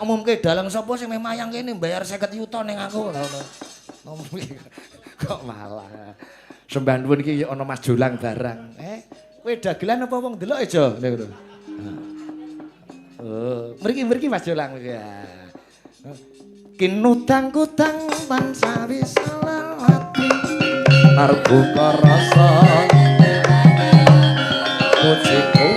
Tak umumke dalang sapa sing meh mayang kene bayar 50 yuta ning aku ngono. Kok malah. Sembah nuwun iki ana Mas Jolang barang. Kowe dagelan apa wong delok aja ngono. Oh, mriki-mriki Mas Jolang ya. Kinudang kudang tansah wisalati narbuka rasa pujiku.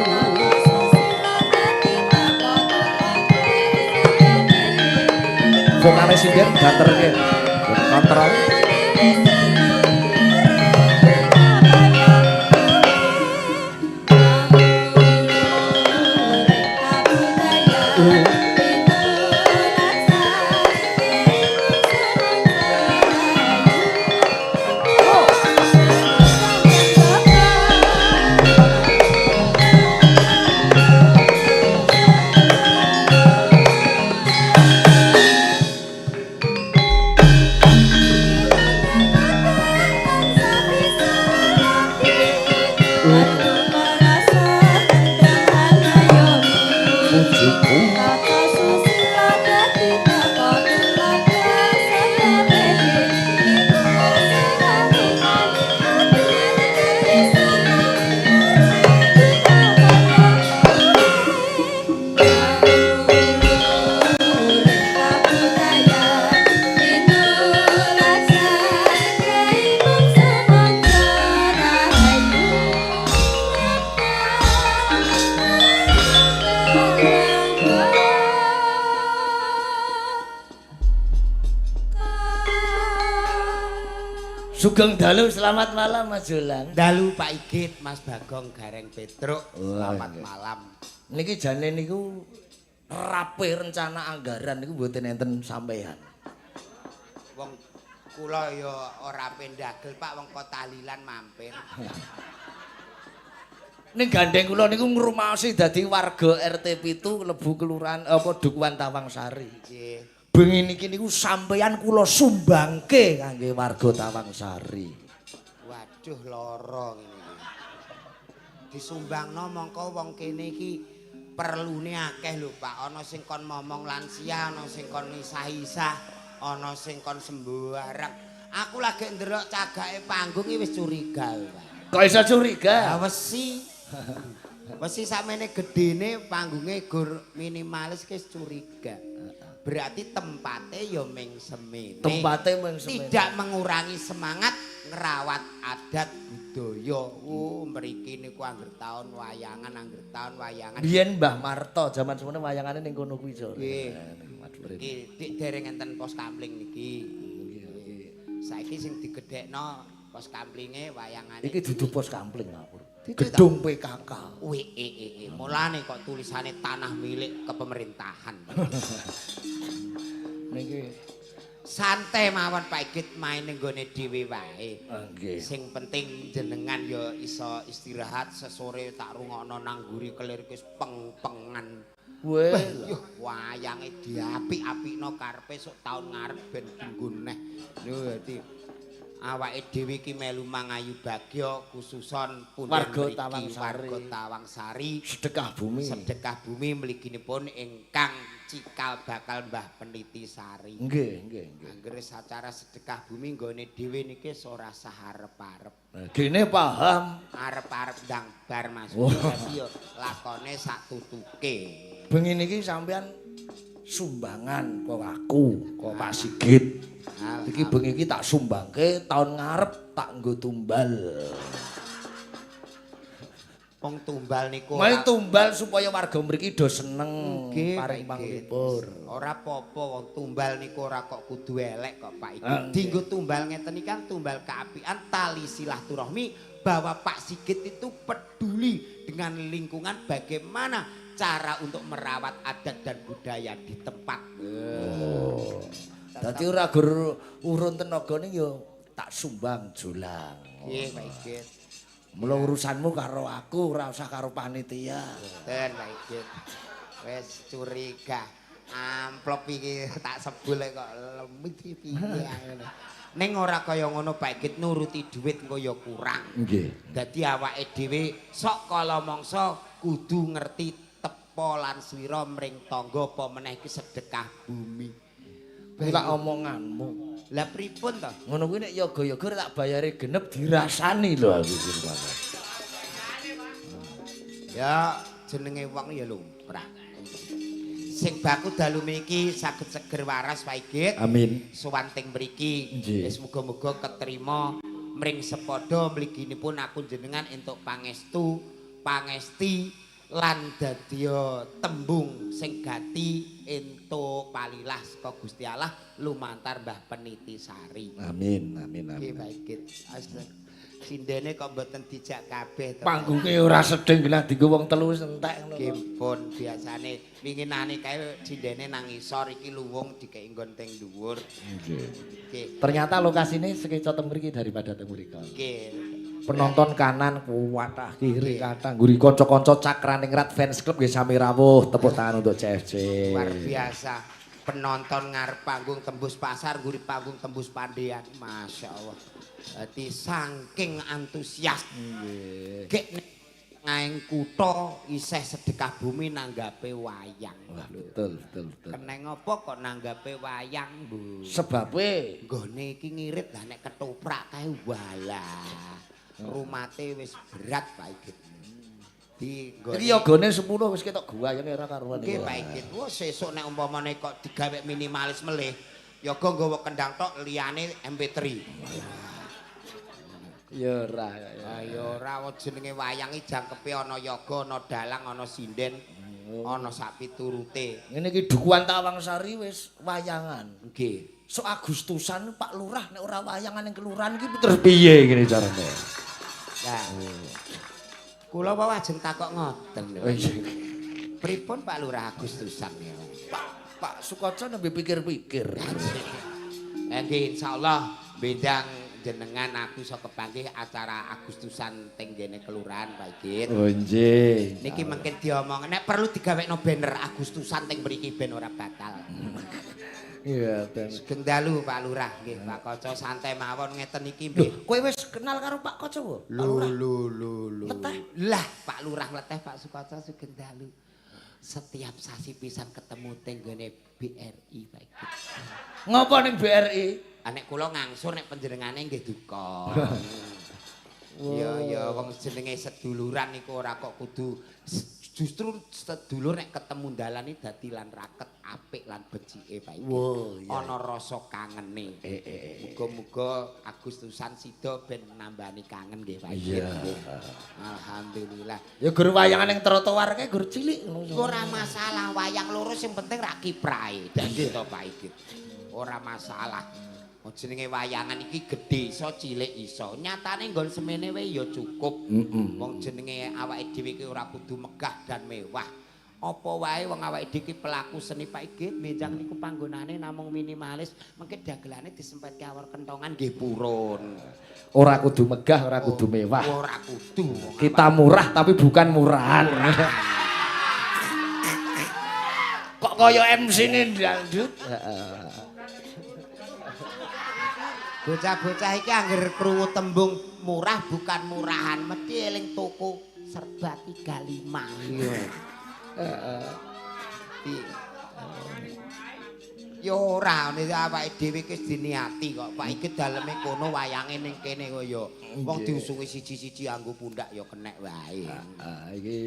Vokale sinden banterke kontrol. Sugeng dalu, selamat malam Mas Jolang. Dalu Pak Igit, Mas Bagong Gareng Petruk. Selamat malam. Niki jane niku rapi rencana anggaran niku mboten enten sampeyan. Wong kula ya ora pendagel Pak, wong kok tahlilan mampir. Ning gandeng kula niku ngrumaosi dadi warga RT 7 klebu kelurahan apa Dukuhan Tawangsari. Nggih. Bengi niki niku sampeyan kula sumbangke kangge warga Tawangsari. Waduh lara ngene iki. Disumbangno mongko wong kene iki perlune akeh lho Pak. Ana sing kon momong lansia, ana sing kon isah-isah, ana sing kon sembarang. Aku lagi ndelok cagake panggung iki wis curiga Pak. Kok iso curiga? Lah wesi. Wesi sakmene gedene panggunge gur minimalis wis curiga. Berarti tempatnya ya ming semene. Tempate ming semene. Tidak mengurangi semangat ngerawat adat budaya. Oh, mriki niku angger taun wayangan, angger taun wayangan. Biyen Mbah Marto jaman semono wayangane ning kono kuwi, Jo. Nggih. Nggih, dik dereng enten pos kamling niki. Nggih. Saiki sing digedhekno pos kamlinge wayangane. Iki dudu pos kamling, ngawur. Gedung PKK. Wee, mulane kok tulisane tanah milik kepemerintahan. Niki santai mawon Pak Igit main ning gone dhewe wae. Nggih. Sing penting jenengan ya iso istirahat sesore tak rungokno nang mburi kelir wis peng-pengan. Weh, yo wayange diapik-apikno karepe sok taun ngarep ben dinggo neh. Lho dadi awake dhewe iki melu mangayu bagya khususon warga Tawangsari. Warga Tawangsari sedekah bumi. Sedekah bumi mliginipun ingkang cikal bakal Mbah Peniti Sari. Nggih, nggih, nggih. Anggere acara sedekah bumi nggone dhewe niki ora sah arep-arep. Gene paham. Arep-arep ndang bar Mas. Dadi yo lakone sak tutuke. Bengi niki sampean sumbangan kok aku, kok Pak Sigit. Iki bengi iki tak sumbangke taun ngarep tak nggo tumbal. Wong tumbal niku ora tumbal supaya warga mriki do seneng paring panglipur. Ora apa-apa wong tumbal niku ora kok kudu elek kok Pak Igit. Dinggo tumbal ngeten iki kan tumbal keapian tali silaturahmi bahwa Pak Sigit itu peduli dengan lingkungan bagaimana cara untuk merawat adat dan budaya di tempat. Oh. Dadi ora gur urun tenagane ya tak sumbang Jolang. Nggih Pak Igit. Mula urusanmu karo aku ora usah karo panitia. Mboten Pak Igit. Wis curiga. Amplop iki tak sebul kok lemit iki piye ngono. Ning ora kaya ngono Pak Igit nuruti dhuwit engko ya kurang. Nggih. Dadi awake dhewe sok kala mangsa kudu ngerti sepo lan slira mring tangga apa meneh iki sedekah bumi. Kuwi lak omonganmu. Lah pripun to? Ngono kuwi nek yoga-yoga tak bayare genep dirasani lho aku iki. Ya jenenge wong ya lumrah. Sing baku dalu mriki saged seger waras Pak Igit. Amin. Sowan teng mriki. Wis muga-muga ketrima mring sepadha mliginipun aku jenengan entuk pangestu, pangesti lan dadya tembung sing gati entuk palilah saka Gusti Allah lumantar Mbah Peniti Sari. Amin, amin, amin. Nggih Pak Igit. Sindene kok mboten dijak kabeh to. Panggunge ora sedeng genah dienggo wong telu wis entek ngono. Nggih pun biasane winginane kae sindene nang ngisor iki luwung dikeki nggon teng dhuwur. Nggih. Nggih. Ternyata lokasine sekeca teng mriki daripada teng mriko. Nggih. Penonton kanan kuwatah kiri kathah ngguri kanca-kanca Cakraningrat fans club nggih sami rawuh, tepuk tangan untuk CFC. Luar biasa. Penonton ngarep panggung tembus pasar, ngguri panggung tembus Pandean. Masya Allah. Dadi saking antusias. Nggih. Gek ngaeng kutha isih sedekah bumi nanggape wayang. Wah, betul, betul, betul. Keneng apa kok nanggape wayang, Bu? Sebabe nggone iki ngirit lah nek ketoprak kae walah. Rumate wis berat Pak Igit. Di nggone iki yogane 10 wis ketok guayenge ora karuan. Nggih Pak Igit. Wah sesuk nek umpamane kok digawe minimalis melih, yoga nggawa kendang tok liyane MP3. Ya ora. Ya ora jenenge wayang iki jangkepe ana yoga, ana dalang, ana sinden, ana sak piturute. Ngene iki Dukuhan Tawangsari wis wayangan. Nggih. Sok Agustusan Pak Lurah nek ora wayangan ning kelurahan iki terus piye ngene carane? Lah. Kula wae ajeng takok ngoten lho. Oh iya. Pripun Pak Lurah Agustusan ya? Pak Sukoco nembe pikir-pikir. Nggih insyaallah bendang jenengan aku iso kepanggih acara Agustusan teng ngene kelurahan Pak Igit. Oh nggih. Niki mungkin diomong nek perlu digawekno banner Agustusan teng mriki ben ora batal. Iya, ben. Sugeng dalu Pak Lurah nggih, Pak Koco santai mawon ngeten iki nggih. Kowe wis kenal karo Pak Koco po? Lho lho lho lho. Leteh. Lah Pak Lurah leteh Pak Sukoco sugeng dalu. Setiap sasi pisan ketemu teng nggone BRI Pak Igit. Ngopo ning BRI? Nek kula ngangsur nek panjenengane nggih duka. Ya ya wong jenenge seduluran niku ora kok kudu justru sedulur nek ketemu dalan iki dadi lan raket apik lan becike Pak Igit. Ana rasa kangene. Muga-muga Agustusan sida ben nambani kangen nggih Pak Igit. Alhamdulillah. Ya gur wayangan ning trotoar kae gur cilik ngono. Ora masalah wayang loro sing penting rak kiprahe. Dadi to Pak Igit. Ora masalah. Jenenge wayangan iki gedhe iso cilik iso. Nyatane nggon semene wae ya cukup. Wong jenenge awake dhewe iki ora kudu megah dan mewah. Apa wae wong awake dhewe iki pelaku seni Pak Igit, benjang niku panggonane namung minimalis, mengke dagelane disempetke awor kentongan nggih purun. Ora kudu megah, ora kudu mewah. Ora kudu. Kita murah tapi bukan murahan. Kok kaya MC-ne dangdut? Heeh. Bocah-bocah iki angger krungu tembung murah bukan murahan, mesti eling toko serba 35. Iya. Heeh. Ya ora, nek awake dhewe iki diniati kok. Pak iki daleme kono wayange ning kene kok ya. Wong diusungi siji-siji anggo pundak ya kenek wae. Heeh, iki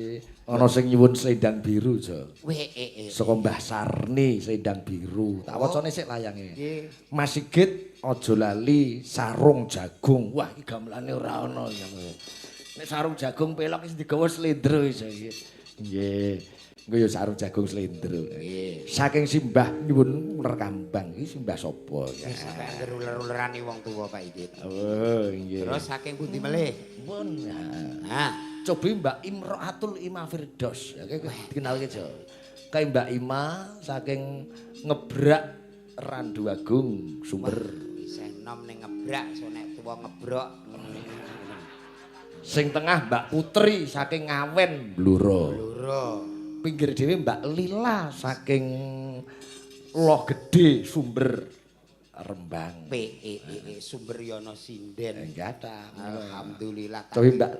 ana sing nyuwun selendang biru, Jo. Weh. Saka Mbah Sarni selendang biru. Tak wacane sik layange. Nggih. Mas Sigit aja lali sarung jagung. Wah, iki gamelane ora ana ya. Nek sarung jagung pelok wis digawa slendro iso iki. Nggih. Engko ya sarung jagung slendro. Nggih. Saking simbah nyuwun uler kambang iki simbah sapa ya? Wis sampe uler-ulerane wong tuwa Pak Igit. Oh, nggih. Terus saking pundi melih? Pun. Nah, cobi Mbak Imroatul Ima Firdaus. Ya dikenalke Jo. Kae Mbak Ima saking Ngebrak Randu Agung Sumber. Isih nom ning Ngebrak, so nek tuwa ngebrok. Sing tengah Mbak Putri saking Ngawen Blora. Blora. Pinggir dhewe Mbak Lila saking Loh Gede Sumber Rembang. PEEE Sumber Yono Sinden. Enggak. Alhamdulillah. Cobi Mbak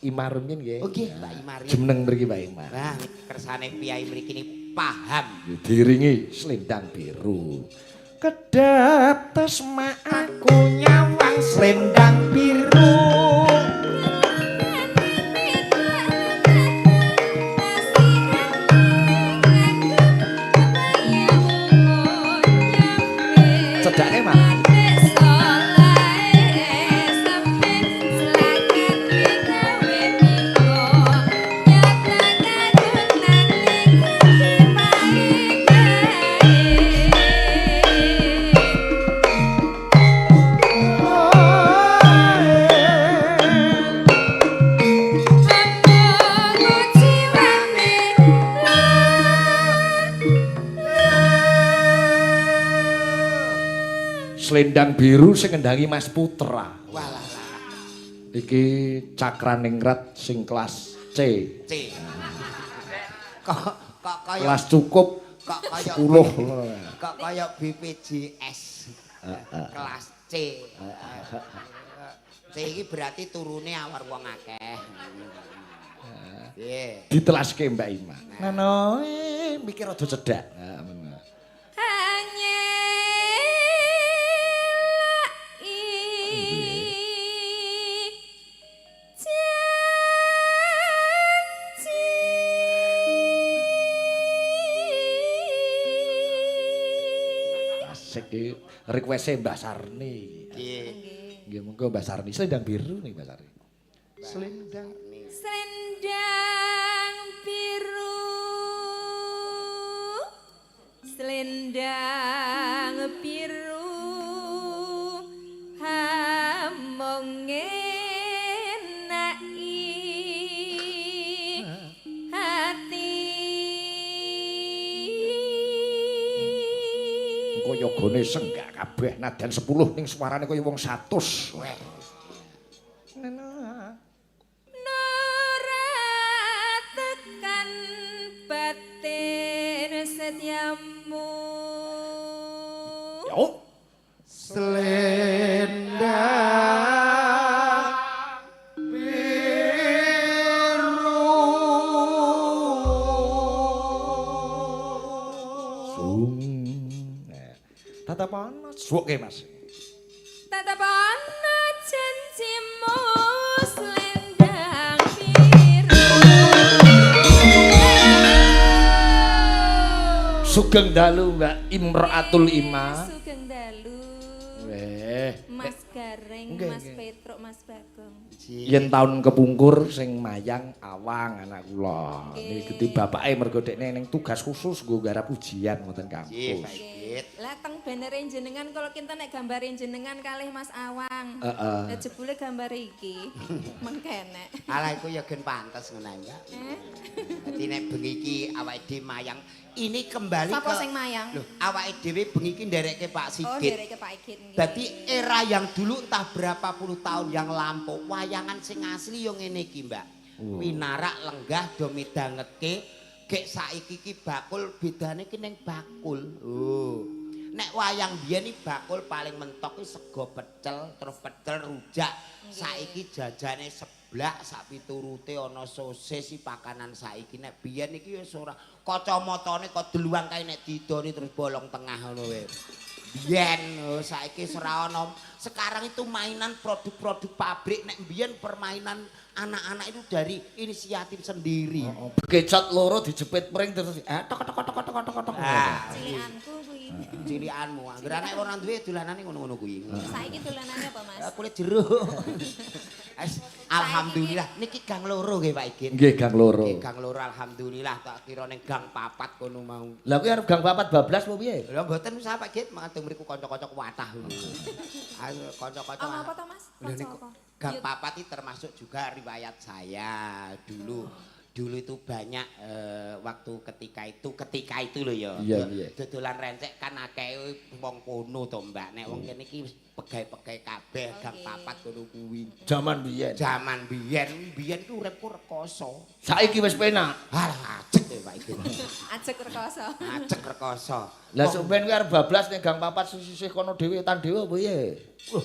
Ima rumiyin nggih. Oh nggih, Mbak Ima. Jumeneng mriki Mbak Ima. Nah, kersane piyai mriki ni paham. Diringi selendang biru. Kedap tesma aku nyawang selendang biru. Cedake, Mas. Selendang biru sing ngendangi Mas Putra. Walah lah. Iki cakraningrat sing kelas C. C. Kok kok kaya Kelas cukup kok kaya 10. Kok kaya BPJS. Kelas C. C iki berarti turune awar wong akeh. Nggih. Ditelaske Mbak Ima. Ngono, mikir rada cedhak. Heeh, ngono. Asik iki request-e Mbah Sarni. Nggih. Nggih, monggo Mbah Sarni. Selendang biru nih Mbah Sarni. Selendang Selendang biru, selendang biru, hamong ngenaki hati. Engko yogane senggak kabeh nadan 10 ning suarane kaya wong 100. Weh. Nora tekan batin setiamu. Yo. Selendang biru. Sung. Tatapan suwuke Mas. Tatapan janjimu selendang biru. Sugeng dalu Mbak Imraatul Ima. Sugeng dalu. Weh. Mas Gareng, Nggih, Mas nggih. Petruk, Mas Bagong. Yen taun kepungkur sing mayang Awang anak kula. Nggih. Niki bapake mergo dekne ning tugas khusus nggo garap ujian wonten Nggih, kampus. Pak Igit. Lah teng bannere jenengan kalau kinten nek gambare jenengan kalih Mas Awang. Heeh. Lah jebule gambare iki mengkenek. Alah iku ya gen pantes ngono ae, Mbak. Eh? Dadi nek bengi iki awake dhewe mayang, ini kembali Sapa ke sing mayang? Loh, awake dhewe bengi iki nderekke Pak Oh, Sigit. ndereke Pak Igit nggih. Dadi era yang dulu entah berapa puluh tahun yang lampau, wayangan sing asli yo ngene iki, Mbak. Pinarak lenggah do midhangetke, gek saiki iki bakul bedane ki ning bakul. Oh. Nek wayang biyen iki bakul paling mentok ki sego pecel, terus pecel rujak. Saiki jajane seblak sak piturute ana sosis iki pakanan saiki. Nek biyen iki wis ora kacamatane kok deluang kae nek didoni terus bolong tengah ngono wae. Biyen oh, saiki wis ora ana. Sekarang itu mainan produk-produk pabrik, nek biyen permainan anak-anak itu dari inisiatif sendiri. Oh, bekecot loro dijepit pring terus tok tok tok tok tok tok. Ah, Cilikanku kuwi. cilikanmu. Angger anak ora duwe dolanane ngono-ngono kuwi. Saiki dolanane apa, Mas? Kulit jeruk. Alhamdulillah niki gang loro nggih Pak Igit. Nggih gang loro. Nggih gang loro alhamdulillah tak kira ning gang papat kono mau. Lah kuwi arep gang papat bablas apa piye? Lha mboten usah Pak Igit, mangan mriku kanca-kanca kuwatah ngono. Ayo kanca-kanca. Ono apa to, Mas? Lha niku Kanca apa? gang papat iki termasuk juga riwayat saya dulu. Dulu itu banyak waktu ketika itu lho ya. Iya, iya. Dodolan rencek kan akeh wong kono to, Mbak. Nek wong kene iki wis pegawe-pegawe kabeh gang papat kono kuwi. Jaman biyen. Jaman biyen, biyen ki uripku rekoso. Saiki wis penak. Alah ajek ya Pak Igit. Ajek rekoso. Ajek rekoso. Lah sok ben kuwi arep bablas ning gang papat sisih kono dhewe tan dhewe apa piye? Wah,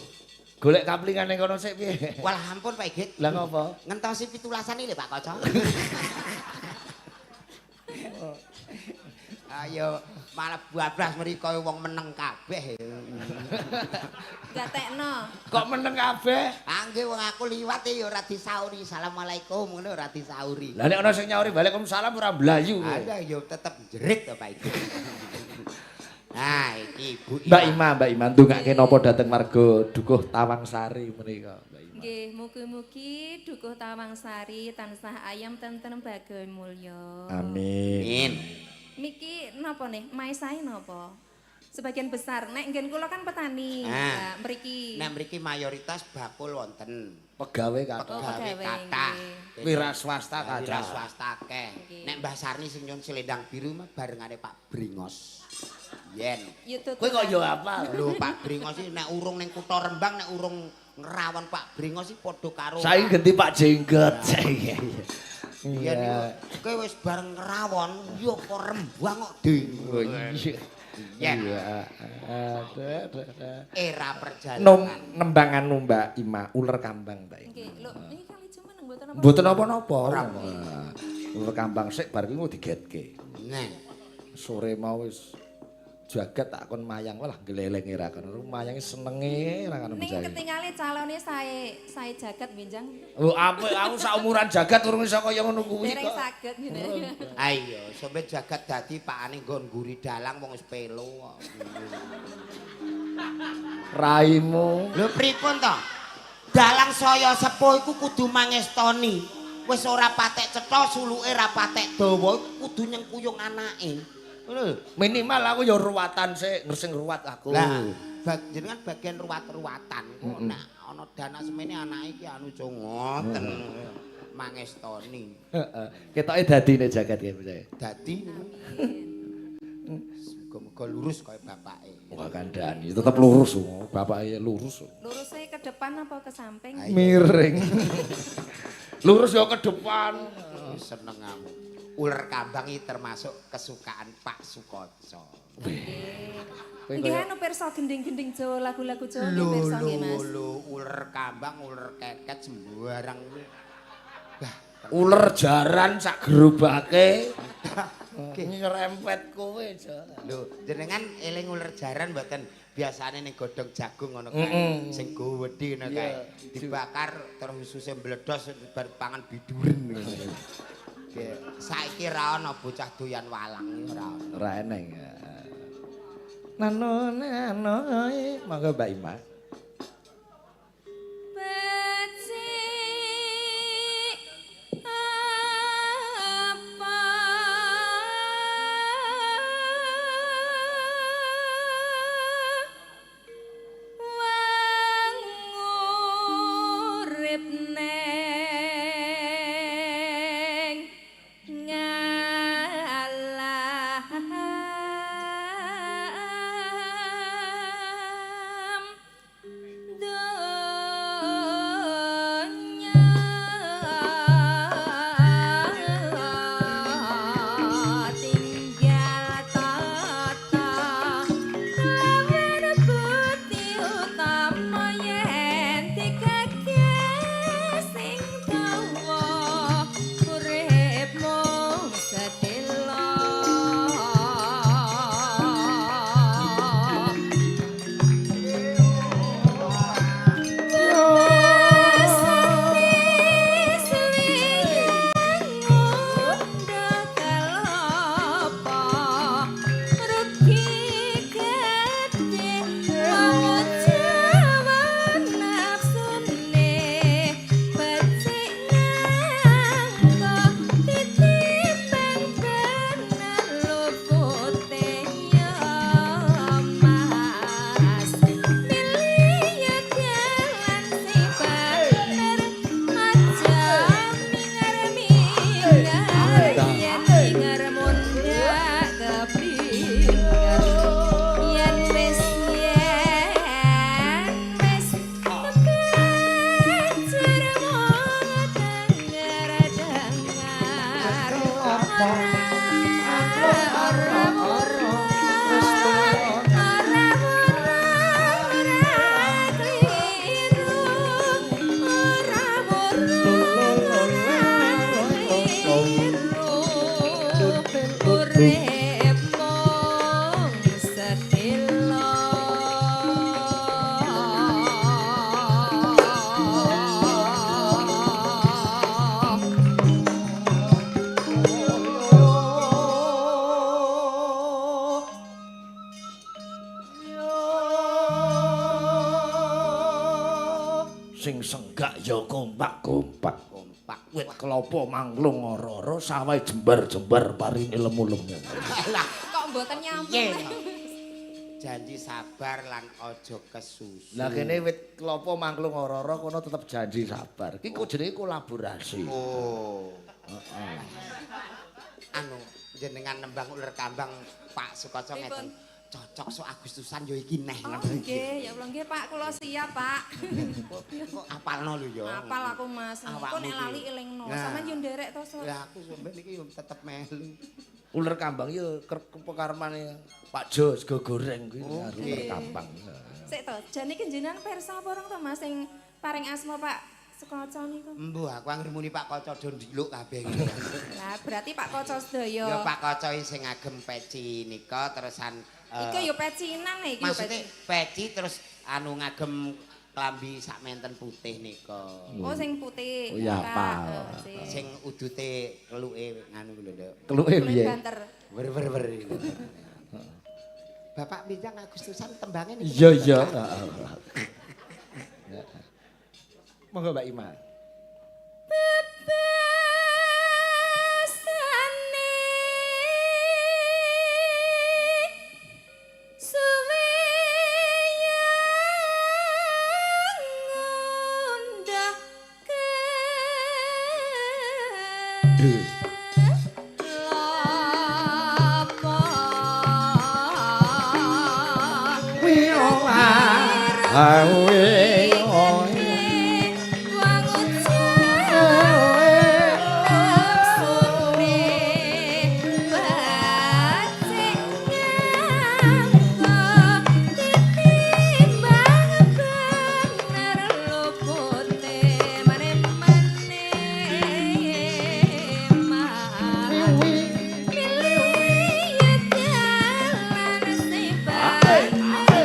Golek kaplingan ning kono sik piye? Walah ampun Pak Igit. Lah ngopo? Ngentosi pitulasane lho Pak Kaca. Ayo malah bablas mriko wong meneng kabeh. Gatekno. Kok meneng kabeh? Ah nggih wong aku liwat ya ora disauri. Assalamualaikum ngono ora disauri. Lah nek ana sing nyauri waalaikumsalam ora mlayu kowe. Ada ya tetep jerit to Pak Igit. Nah, iki Ibu Mbak Ima, Mbak Ima ndongake napa dhateng warga Dukuh Tawangsari menika, Mbak Ima. Nggih, mugi-mugi Dukuh Tawangsari tansah ayem tentrem baga mulya. Amin. Amin. Niki napa nih? Maesahe napa? Sebagian besar nek nggen kula kan petani. Nah. Nah, mriki. Nek mriki mayoritas bakul wonten. Pegawe kathah. Oh, Pegawe pegawe, kathah. nggih. Wira swasta Wira kathah. swasta akeh. Nggih. Nek Mbah Sarni sing nyun selendang biru mah barengane Pak Bringos. Yen. Ya Kowe kok yo apal? Lho Pak Bringos iki nek urung ning kutha Rembang nek urung ngrawon Pak Bringos iki padha karo Saiki ganti Pak Jenggot. Iya. Yen Iya. kowe wis bareng ngrawon yo kok Rembang kok dhewe. Oh iya. Yen. Iya. Aduh, aduh, aduh. Era perjalanan. Nom nembangan anu Mbak Ima, uler kambang Mbak Ima. Nggih, lho niki kali jumeneng mboten napa. Mboten napa-napa. Ora. Uler kambang sik bar kuwi digetke. Nah, Sore mau wis jagat tak kon mayang walah glelenge ra kono. Mayange senenge ra kono Ning bocah. ketingale calone sae sae jagat benjang. Oh apik aku saumuran jagat urung iso kaya ngono kuwi Dereng kok. saged ngene. ayo sampe jagat dadi pakane nggon ngguri dalang wong wis pelo kok. Raimu. Lho pripun to? Dalang saya sepuh iku kudu mangestoni. Wis ora patek cetha, suluke ora patek dawa, iku kudu nyengkuyung anake. Ngono lho. Minimal aku ya ruwatan sik, sing ruwat aku. Lah, jenengan bagian ruwat-ruwatan. Kok nek ana dana semene anake iki anu co ngoten. Mangestoni. Heeh. Ketoke dadi nek jagat ki bocah. Dadi muga-muga lurus kaya bapake. Wah kandhani tetep lurus, bapake lurus. Lurusnya ke depan apa ke samping? Ayo. Miring. Lurus ya ke depan. Wis seneng aku. Uler kambang iki termasuk kesukaan Pak Sukoco. Kowe Nggih kaya anu pirsa gending-gending Jawa, lagu-lagu Jawa nggih Lho pirsa lho nggih Mas. lho uler kambang, uler keket sembarang. Bah, uler jaran sak gerobake. Nyerempet kowe, Jan. lho jenengan eling uler jaran mboten biasane ning godhong jagung ngono kae. Sing gedhe ngono kae. Dibakar terus ususe mbledos bar pangan biduren. Saiki ra ana bocah doyan walang iki ora ana. Ora eneng. Nano nano monggo Mbak Ima. Becik apa wang urip neng ngalam Sing senggak ya kompak-kompak. Kompak. Wit klopo manglung ora-ora, sawahe jembar-jembar parine lemu-lemu. Lah, Kok mboten nyambung? Piye? Janji sabar lan aja kesusu. Lah kene wit klopo manglung ora-ora kono tetep janji sabar. Iki kok jenenge kolaborasi. Oh. Anu jenengan nembang Uler Kambang Pak Sukoco ngeten. Cocok sok Agustusan yo iki neh. Oh nggih, ya Allah nggih Pak, kula siap Pak. Kok apalno lho ya. Apal aku Mas. Engko nek lali elingno. Nah. Sampeyan yo nderek to, Sok. Lah aku sampeyan iki yo tetep melu. Uler Kambang yo pekarmane Pak Jo sego goreng kuwi Oh, uler kambang. Sik to, jane iki jenengan pirsa apa ora to Mas sing paring asma Pak Sukoco niku? Embuh aku anggere muni Pak Koco do ndiluk kabeh iki. Lah berarti Pak Koco sedaya. Ya Pak Koco sing ngagem peci nika terusan Iki yo pecinan iki yo maksudnya peci. peci terus anu ngagem klambi sak menten putih nika. Oh sing putih. Oh, iya, Pak. apal. Oh, sing. Sing udute keluke nganu lho, Nduk. Keluke Keluke piye? banter. Wer wer wer. Bapak Minjang Agustusan tembange niku. Iya iya. Monggo Mbak Ima. Bebasane suwe yang ngundah ke lopo.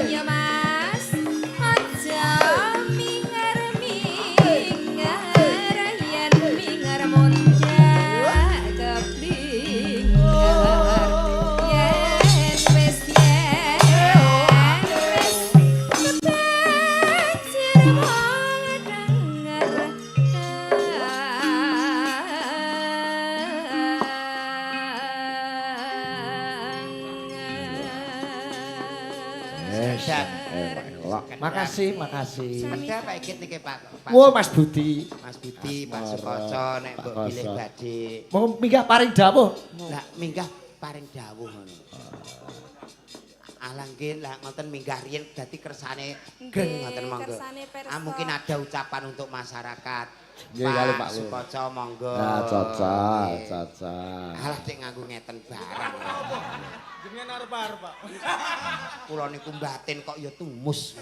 Ya Mas, aja mingar-mingar yen mingar monjak keplingar. Yen wis kebajir wong denger. Makasih, makasih. Sepeda Pak Igit niki Pak. Pak Wah, Mas Budi. Mas Budi, Pak Mas Sukoco nek Pak mbok bilih Koco. badhe. Mau minggah paring dawuh. Lah minggah paring dawuh ngono. Alah nggih, lah ngoten minggah riyen dadi kersane gen ngoten monggo. Kersane pirsa. Ah mungkin ada ucapan untuk masyarakat. Nggih, kali Pak. Sukoco monggo. Nah, cocok, Nggih. cocok. Alah cek nganggo ngeten barang. Jenengan arep-arep, Pak. Kula niku batin kok ya tumus.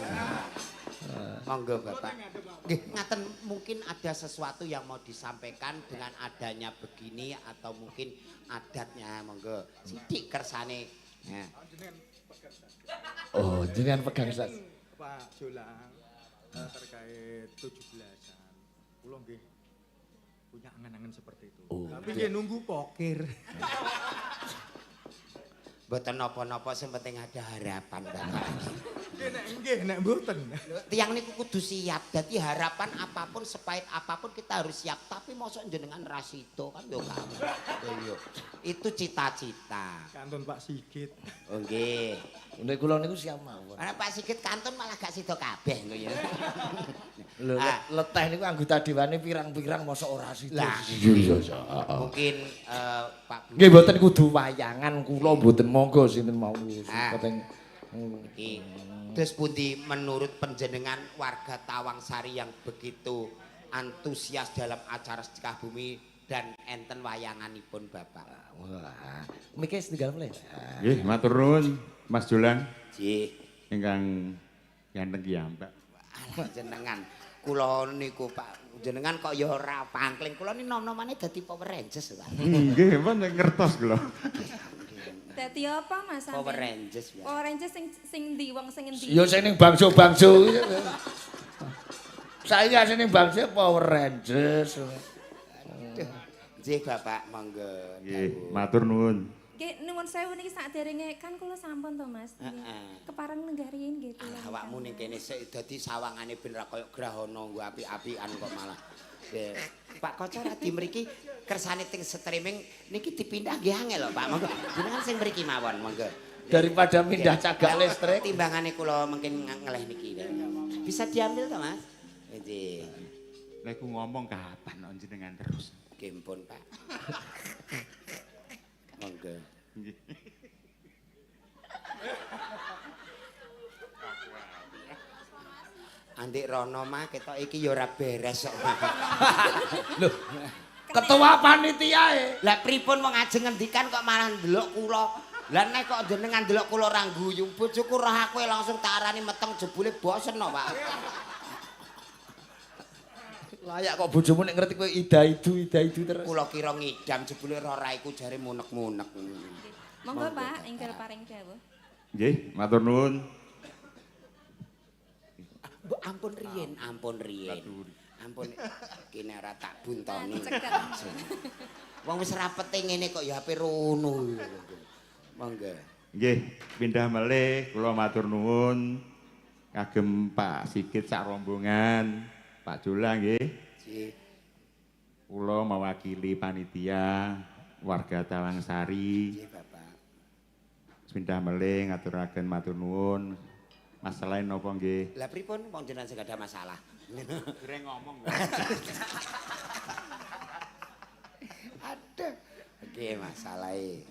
Monggo Bapak. Nggih, ngaten mungkin ada sesuatu yang mau disampaikan dengan adanya begini atau mungkin adatnya monggo. Sithik kersane. Nah. Oh, jenengan pegang sas. Pak Jolang terkait 17-an. Kula nggih punya angan-angan seperti itu. Oh, Tapi nggih nunggu pokir. Mboten napa-napa sing penting ada harapan Bapak. Nggih nek mboten. Tiang niku kudu siap. Dadi harapan apapun sepahit apapun kita harus siap. Tapi mosok jenengan ra sida kan yo gak. Iya. Itu cita-cita. Kantun Pak Sigit. Oh nggih. Nek kula niku siap mawon. Ana Pak Sigit kantun malah gak sida kabeh lho ya. Lho, Ah. leteh niku anggota dewane pirang-pirang mosok ora sida. Lah. Iya iya iya. Mungkin Pak Budi Nggih mboten kudu wayangan kula mboten monggo sinten mau sing Ah. penting iki. Terus pundi menurut penjenengan warga Tawangsari yang begitu antusias dalam acara sedekah bumi dan enten wayanganipun Bapak. Wah, mike setunggal meneh. Nggih, matur nuwun Mas Jolang Nggih. ingkang ganteng piyambak. Alah jenengan kula niku Pak jenengan kok ya ora pangkling kula ni nom-nomane dadi Power Rangers Pak. Nggih, pun ngertos kula. Dadi apa Mas sampean? Power Rangers ya. Power Rangers sing sing ndi wong sing endi? Ya sing ning bangsa-bangsa. Saiki sing ning bangsa Power Rangers. Nggih Bapak, monggo. Nggih, matur nuwun. Nggih, nuwun sewu niki sakderenge kan kula sampun to Mas. Heeh. Kepareng nenggah riyin nggih kula. Alah awakmu ning kene sik dadi sawangane ben ra koyo grahana nggo apik-apikan kok malah. Nggih. Pak Koco ra di mriki kersane teng streaming niki dipindah nggih angel lho Pak. Monggo jenengan sing mriki mawon monggo. Daripada mindah cagak listrik. Timbangane kula mungkin ngeleh niki. Bisa diambil to Mas? Nggih. Lek ku ngomong kapan kok jenengan terus. Nggih pun Pak. Monggo. Nggih. Andik rono mah ketok iki ya ora beres kok. Loh, ketua panitia e. Lah pripun wong ajeng ngendikan kok malah ndelok kula. Lah nek kok jenengan ndelok kula ora guyu, bojoku roh aku langsung tak arani meteng jebule bosen no, Pak. Layak kok bojomu nek ngerti kowe ida-idu terus. Kula kira ngidam jebule roh raiku jare munek-munek. Monggo Pak, enggal paring dawuh. Nggih, matur nuwun. Mbok ampun riyen, ampun riyen. Ampun kene ora tak buntoni. Wong wis rapete ngene kok ya ape rono. Monggo. Nggih, pindah melih kula matur nuwun kagem Pak Sigit sak rombongan, Pak Jolang nggih. Nggih. Kula mewakili panitia warga Tawangsari. Nggih, Bapak. Pindah melih ngaturaken matur nuwun. Masalahe napa nggih? Lah pripun wong jenengan sing ada masalah? Dereng ngomong. Aduh. Nggih masalahe.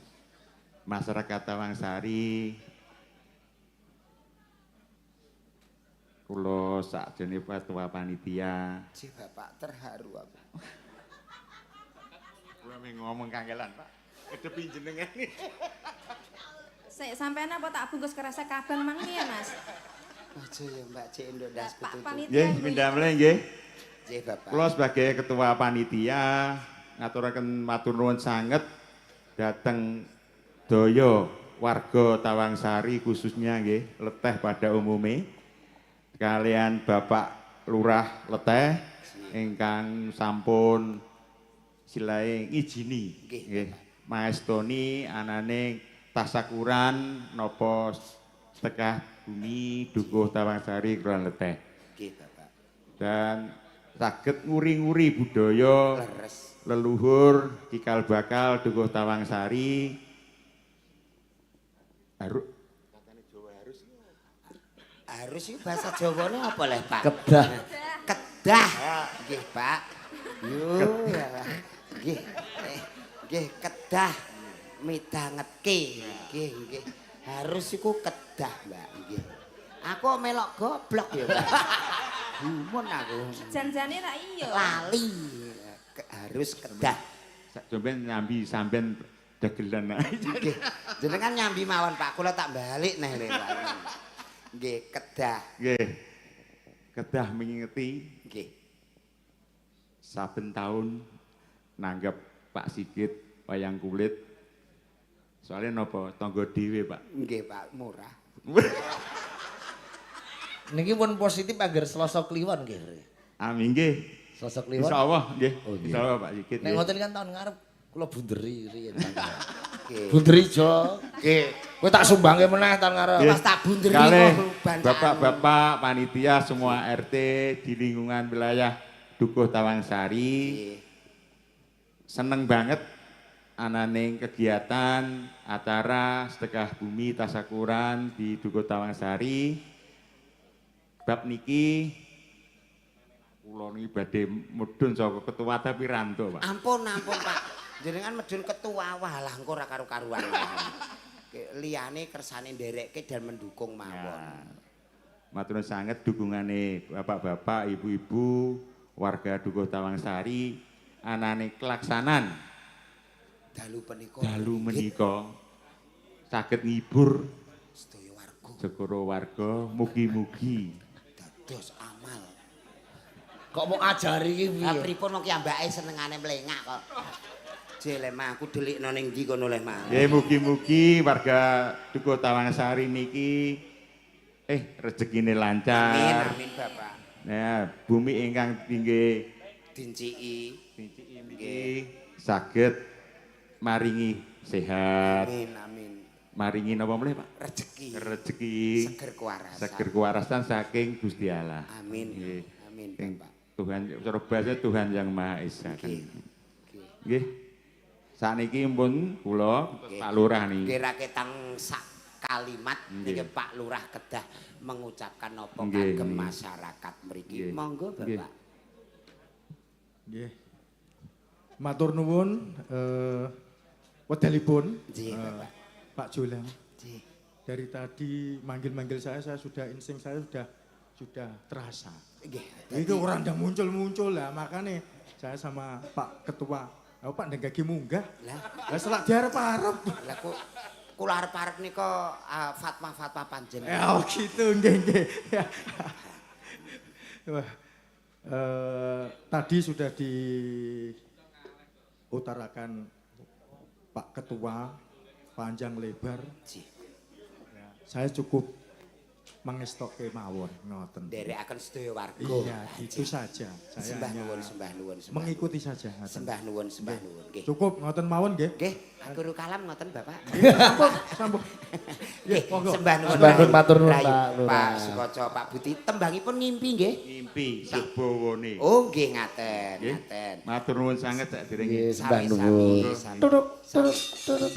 Masyarakat Tawangsari kula sakjane ketua panitia. Nggih Bapak terharu aku. Kula mung ngomong kangelan, Pak. Kedepi jenengan. Sik sampean apa tak bungkus kresek abang mang ya, Mas? Aja ya Mbak Cek nduk ndas Pak kutu. panitia. Nggih, pindah melih nggih. Nggih Bapak. Kula sebagai ketua panitia ngaturaken matur nuwun sanget dhateng daya warga Tawangsari khususnya nggih, Leteh pada umume. Kalian Bapak Lurah Leteh ingkang sampun silae ngijini nggih maestoni anane tasakuran napa sedekah bumi Dukuh Tawangsari Kelurahan Leteh. Nggih Bapak. Dan saged nguri-nguri budaya Leres. leluhur cikal bakal Dukuh Tawangsari. Harus Harus iki bahasa Jawane apa leh Pak? Kedah. Kedah. Nggih Pak. Yo. Nggih. Nggih kedah midangetke. Nggih nggih. Harus iku kedah, Mbak. Nggih. Aku melok goblok ya, Mbak. Gumun aku. Janjane ra iya. Lali. Harus kedah. Sampeyan nyambi sampeyan dagelan. Nggih. Jenengan nyambi mawon Pak, kula tak balik neh lho Pak. Nggih, kedah. Nggih. Kedah mengingeti Nggih. Saben tahun nanggap Pak Sigit wayang kulit. Soalnya napa tangga dhewe, Pak. Nggih, Pak, murah. Niki pun positif angger Selasa Kliwon nggih. Amin nggih. Selasa Kliwon. Insyaallah nggih. Oh, nggih. Insyaallah Pak Sigit. Nek ngoten kan tahun ngarep kula bunderi riyen. Nggih. Bunderi Jo. Nggih. Kowe tak sumbangke meneh tahun ngarep. Nggih. Mas tak bunderi Kalih kok bancaan. Bapak-bapak panitia semua RT di lingkungan wilayah Dukuh Tawangsari. Nggih. Seneng banget anane kegiatan acara sedekah bumi tasakuran di Dukuh Tawangsari. Bab niki kula niki badhe mudhun saka ketua tapi ranto, Pak. Ampun, ampun, Pak. Jenengan medhun ketua walah engko ora karu-karuan. Liyane kersane nderekke dan mendukung mawon. Ya. Matur nuwun sanget dukungane bapak-bapak, ibu-ibu, warga Dukuh Tawangsari anane kelaksanan Dalu menika. Dalu menika saged ngibur sedaya warga. Segara warga mugi-mugi dados amal. Kok mau ajari iki piye? Lah pripun wong ki ambake senengane mlengak kok. Aja le mah aku delikno ning ndi kono le mah. Nggih mugi-mugi warga Dukuh Tawangsari niki rezekine lancar. Amin amin Bapak. Nah, bumi ingkang tinggi dinciki dinciki niki saged maringi sehat. Amin amin. Maringi napa malih Pak? Rezeki. Rezeki. Seger kewarasan. Seger kewarasan saking Gusti Allah. Amin. Amin Bapak. Tuhan cara bahasa Tuhan Yang Maha Esa. Nggih. Nggih. Sakniki pun kula Pak Lurah niki. Nggih raketang sak kalimat niki Pak Lurah kedah mengucapkan napa kagem masyarakat mriki. Monggo Bapak. Nggih. Matur nuwun wedalipun. Nggih, Bapak. Pak Jolang. Nggih. Dari tadi manggil-manggil saya sudah insting saya sudah terasa. Nggih. Itu orang udah muncul-muncul lah, makanya saya sama Pak Ketua, oh, Pak ndang munggah. Lah selak diarep-arep. Lah kok kula arep-arep nika fatwa-fatwa panjenengan. Ya oh gitu nggih nggih. Wah. Tadi sudah diutarakan Pak Ketua panjang lebar. Ya, saya cukup mengestoke mawon ngoten. Nderekaken sedaya warga. Iya, itu saja. Saya sembah nuwun, sembah nuwun, mengikuti saja. Sembah nuwun, sembah nuwun. Nggih. Cukup ngoten mawon nggih. Nggih, akhirul kalam ngoten Bapak. Sampun, sampun. Nggih, sembah nuwun. Sembah nuwun matur nuwun Pak Lurah. Pak Sukoco, Pak Budi, tembangipun ngimpi nggih. Ngimpi sabawane. Oh, nggih ngaten, ngaten. Matur nuwun sanget sakderenge. Nggih, sembah nuwun. Turuk, turuk, turuk.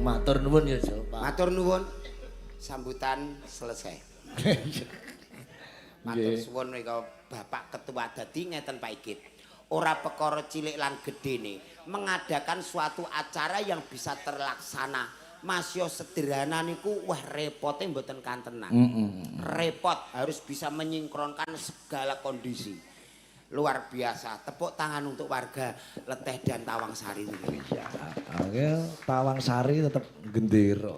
Matur nuwun ya, Pak. Matur nuwun. Sambutan selesai. Matur suwun nika Bapak Ketua dadi ngeten Pak Igit. Ora perkara cilik lan gedene mengadakan suatu acara yang bisa terlaksana. Masya sederhana niku wah repote mboten kantenan. Repot harus bisa menyingkronkan segala kondisi. Luar biasa. Tepuk tangan untuk warga Leteh dan Tawangsari. Iya, oke, Tawangsari tetep gendera.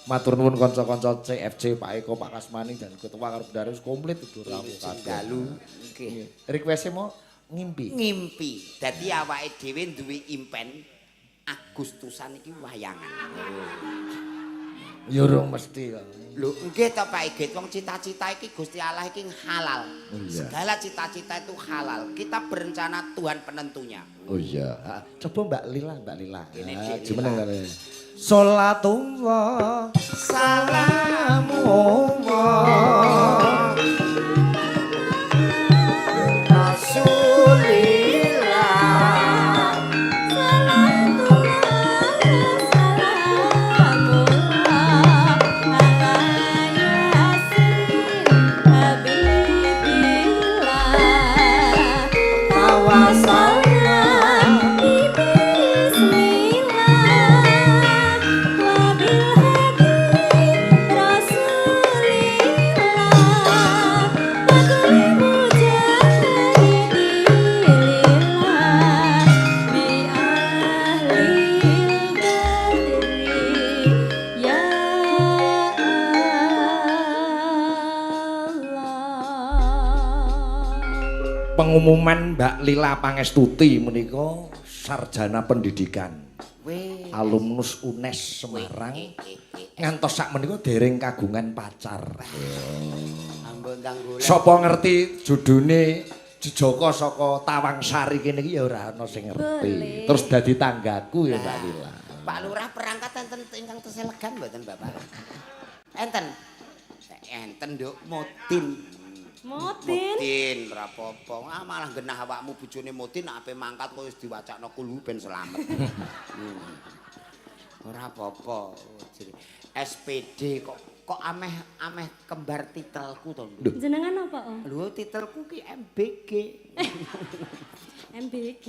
Matur nuwun kanca-kanca CFC Pak Eko, Pak Kasmani dan Ketua karo Bendara wis komplit udah rawuh kabeh. Dalu. Nggih. Request-e mau ngimpi. Ngimpi. Dadi awake dhewe duwe impen Agustusan iki wayangan. Ya urung mesti kok. Lho nggih to Pak Igit, wong cita-cita iki Gusti Allah iki halal. Oh, iya. Segala cita-cita itu halal. Kita berencana Tuhan penentunya. Oh iya. Coba Mbak Lila, Mbak Lila. Gimana kali? Salatullah salamullah Rasulillah. Pengumuman Mbak Lila Pangestuti menika sarjana pendidikan. Alumnus UNES Semarang. Ngantos sak menika dereng kagungan pacar. Sapa ngerti judune Jejaka saka Tawangsari kene iki ya ora ana sing ngerti. Terus dadi tanggaku ya Mbak Lila. Pak Lurah perangkat enten ingkang tesih legan mboten Bapak? Enten. Enten Nduk Motin. Motin. Motin ora apa-apa. Ah malah genah awakmu bojone Motin nek ape mangkat kok wis diwacakno kulu ben selamat. Ora apa-apa. SPD kok ameh kembar titelku to. Jenengan apa, Om? Lho titelku ki MBG. MBG.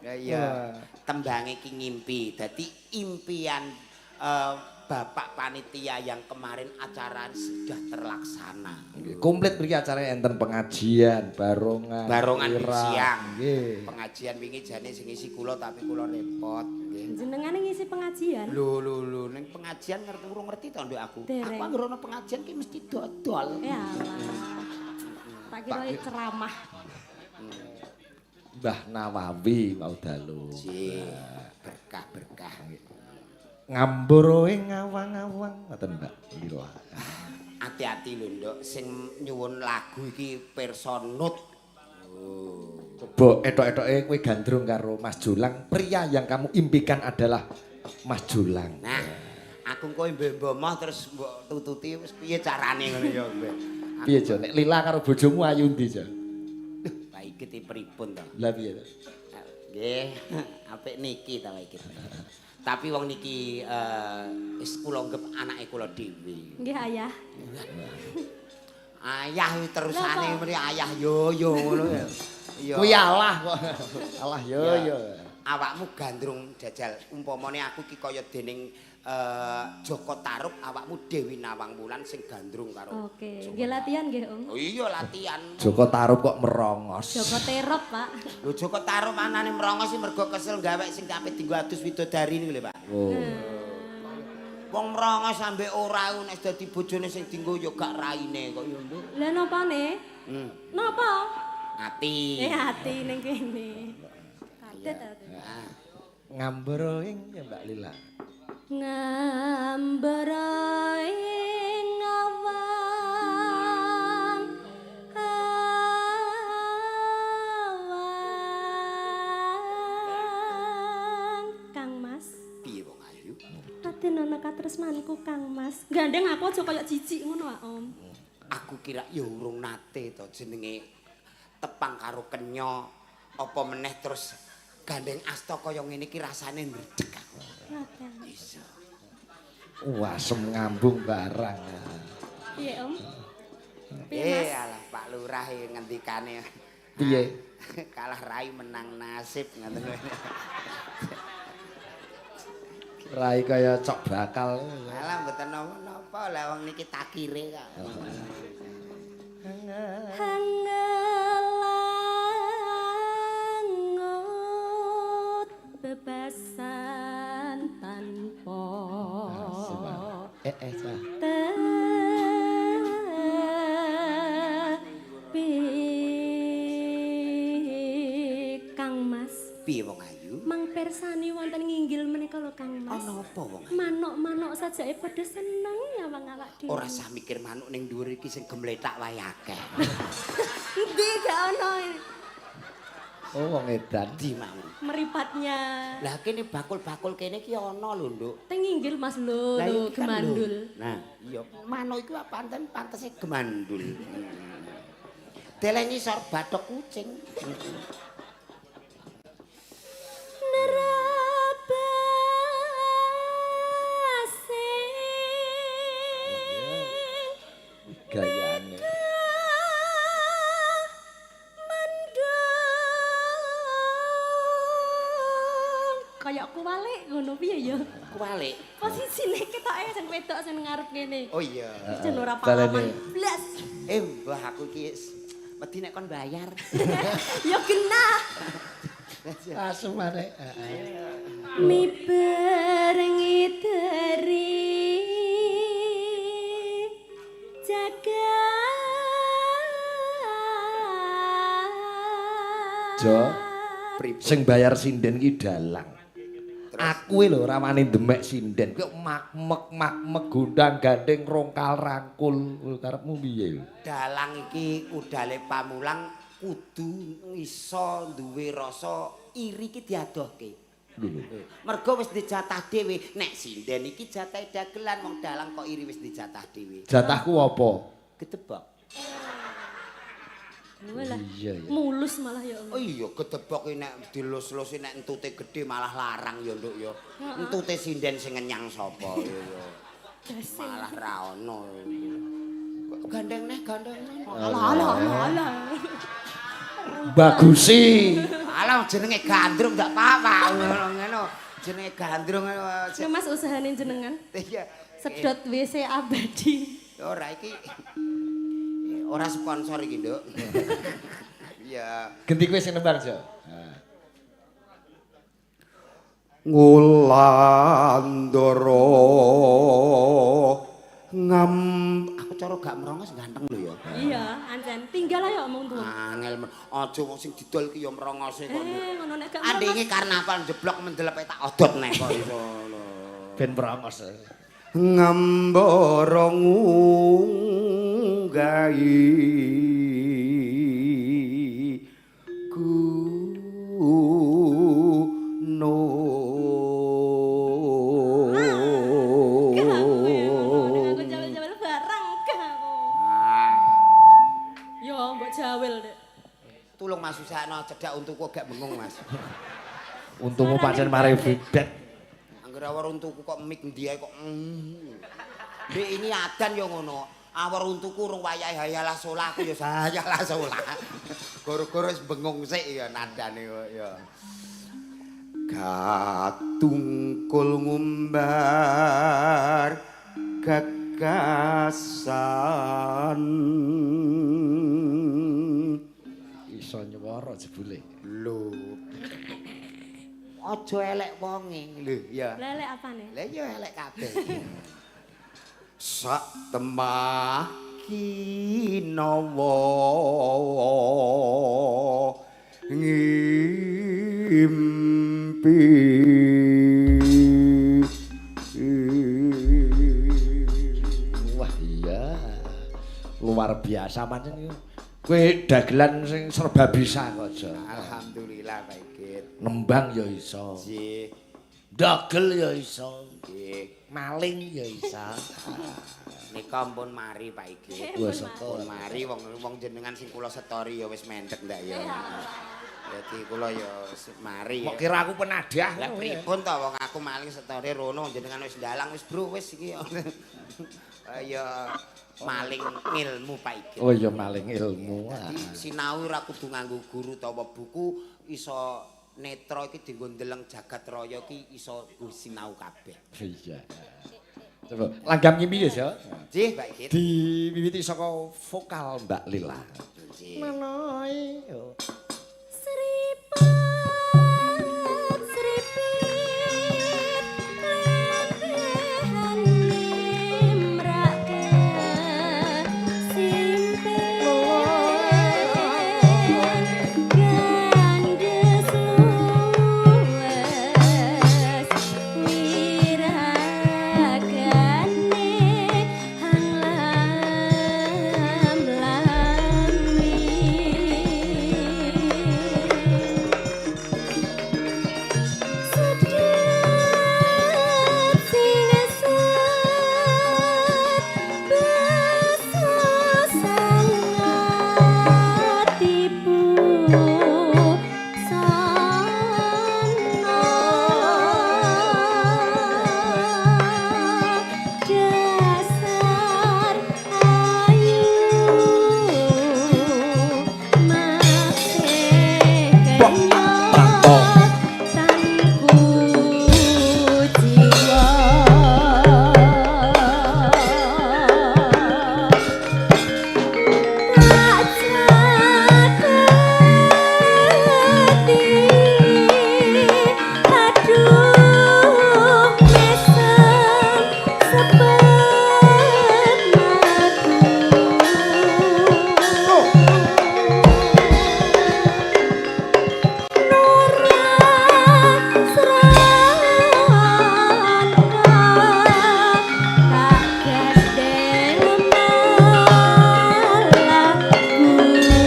Ya iya. Tembange ki ngimpi. Dadi impian Bapak panitia yang kemarin acara sudah terlaksana. Nggih, komplit mriki acarane enten pengajian, barongan, Barongan kirap. siang. Nggih. Pengajian wingi jane sing ngisi kula tapi kula repot nggih. Jenengane ngisi pengajian. Lho lho lho ning pengajian ngerti urung ngerti to nduk aku. Dereng. Aku anggere ana pengajian ki mesti dodol. Ya Allah. Tak kira ceramah. Mbah Nawawi mau dalu. Nggih, berkah-berkah. Ngambara ing awang-awang ngoten Mbak Lila. Hati-hati lho nduk sing nyuwun lagu iki pirsa nut. Coba etok-etoke kowe gandrung karo Mas Jolang, pria yang kamu impikan adalah Mas Jolang. Nah, aku engko mbok moh terus mbok tututi wis piye carane ngono ya, Mbak. Piye Jo nek Lila karo bojomu ayu ndi Jo? Pak Ikit pripun to? Lah piye to? Nggih, apik niki ta Pak Ikit. Tapi wong niki wis kula anggep anake kula dhewe. Nggih, Ayah. Ayah terusane mrene ayah yo yo ngono ya. Iya. Kuwi alah kok. Alah yo yo. Awakmu gandrung jajal umpamane aku ki kaya dening Joko Tarub, awakmu Dewi Nawang Wulan sing gandrung karo. Oke, nggih latihan nggih, Om. Oh iya latihan. Joko Tarub kok merongos. Joko Terop, Pak. Lho Joko Tarub anane merongos sih mergo kesel gawe sing ape dienggo adus widodari niku lho, Pak. Oh. Wong merongos sampe ora nek dadi bojone sing dienggo ya gak raine kok ya, Nduk. Lah napane? Hmm. Napa? Ati. Eh ati ning kene. Kadet ati. Nah, Ngambara ing ya Mbak Lila. Ngambara ing awang awang Kang Mas. Piye wong ayu? Aden ana katresnanku Kang Mas. Gandeng aku aja kaya jijik ngono ah, Om. Aku kira ya urung nate to jenenge tepang karo kenya apa meneh terus gandeng asta kaya ngene iki rasane ndredeg aku. Ngaten. Iso. Wah, asem ngambung barang. Piye, Om? Piye, Eh Mas? alah Pak Lurah iki ngendikane. Piye? Kalah rai menang nasib ngoten lho. Rai kaya cok bakal. Alah mboten napa-napa lah wong niki takire kok. Hangelangut bebasan tanpa Eh cah. tepi Kang Mas. Piye wong ayu? Mang persani wonten nginggil menika lho Kang Mas. Ana apa wong ayu? Manuk-manuk sajake padha seneng nyawang awak dhewe. Ora sah mikir manuk ning dhuwur iki sing gemlethak wae akeh. Endi gak ono Oh, wong edan. Di mau. meripatnya. Lah kene bakul-bakul kene iki ana lho, Nduk. Teng nginggil Mas lho, Lah lho iki kan lho. gemandul. Nah, iya manuk iku panten pantese gemandul. Deleng ngisor bathok kucing. Nerabasing Gayane. mendung. Kayak kuwalik ngono piye ya? Kuwalik. Posisine ketoke sing wedok sing ngarep kene. Oh iya. Jan ora Balene. palaman blas. Eh, mbah aku iki wedi nek kon bayar. Ya genah. Asem arek. Miber ngideri jagat. Jo, sing bayar sinden ki dalang. Aku lho ora wani ndemek sinden. Kuwi makmek makmek gondang gandeng rongkal rangkul. Karepmu piye? Dalang iki udale pamulang kudu iso duwe rasa iri iki diadohke. Lho. Mergo wis dijatah dhewe. Nek sinden iki jatahe dagelan wong dalang kok iri wis dijatah dhewe. Jatahku apa? Gedebok. Walah. Iya ya. Mulus malah ya Allah. Oh iya gedebok iki nek dilus-lusi nek entute gedhe malah larang ya Nduk ya. Entute sinden sing ngenyang sapa ya ya. Malah ra ono. Kok gandeng neh gandeng neh. Alah alah alah alah. Bagusi. Alah jenenge gandrung gak apa-apa ngono ngono. Jenenge gandrung. Ya Mas usahane jenengan. Iya. Sedot WC abadi. Ora iki ora sponsor iki, Nduk. Iya. Genti kowe sing nembang, Jo. Nah. Ngulandara ngam aku cara gak merongos ganteng lho ya. Iya, ancen. Tinggal ayo omong tuwa. Angel men. Aja wong sing didol ki ya merongose kok. Eh, ngono nek gak Andinge merongos. karnaval jeblok mendelepe tak odot nek kok iso lho. Ben merongos. Ngambara ngunggahi gunung. Gak aku ya, ngono nek aku jawel-jawel barang gak aku. Ah, Yo mbok jawel, Dek. tulung Mas usahano cedhak untuku gak bengung Mas. Untumu pancen mare bibet. Angger awar untuku kok mik endi ae kok. Ndek ini adan yo ngono. Awar untuku urung wayahe hayalah solah aku yo hayalah solah. Goro-goro wis bengung sik ya nadane kok ya. Katungkul ngumbar gagasan. Iso nyuwara jebule. Lho. Aja elek wonge lho ya. Lah lek apane? Lah ya elek kabeh. Sak temah kinawa ngimpi. Wah iya. Luar biasa pancen iki. Kowe dagelan sing serba bisa kok, Jo. Alhamdulillah Pak Igit. Nembang ya iso. Nggih, Dagel ya iso. nggih. Maling ya iso. Nika ampun mari Pak Igit. Wah, saka. Ampun mari wong wong jenengan sing kula setori ya wis mendek ndak ya. Dadi kula ya wis mari. Mbok kira aku penadah. Lah pripun to wong aku maling setore rono jenengan wis ndalang wis bro wis iki. Ya maling ilmu Pak Igit. Oh iya maling ilmu. Dadi sinau ora kudu nganggo guru utawa buku iso netra iki dienggo ndeleng jagat raya iki iso nggo sinau kabeh. Iya. Coba langgam ngimpi ya, Jo. Nggih Pak Igit. Diwiwiti saka vokal Mbak Lila. Nggih. Menoi. Yo. Sripat sripit lempehane mrake simpen gandes luwes wiragane hang lam lami. Sedhet sing eset beso sangat tipu sana dasar ayu masih kenyot tanku jiwa. Tak caketi aduh mesem sepet matu. Nurah serangka tak gandeng malah guyu.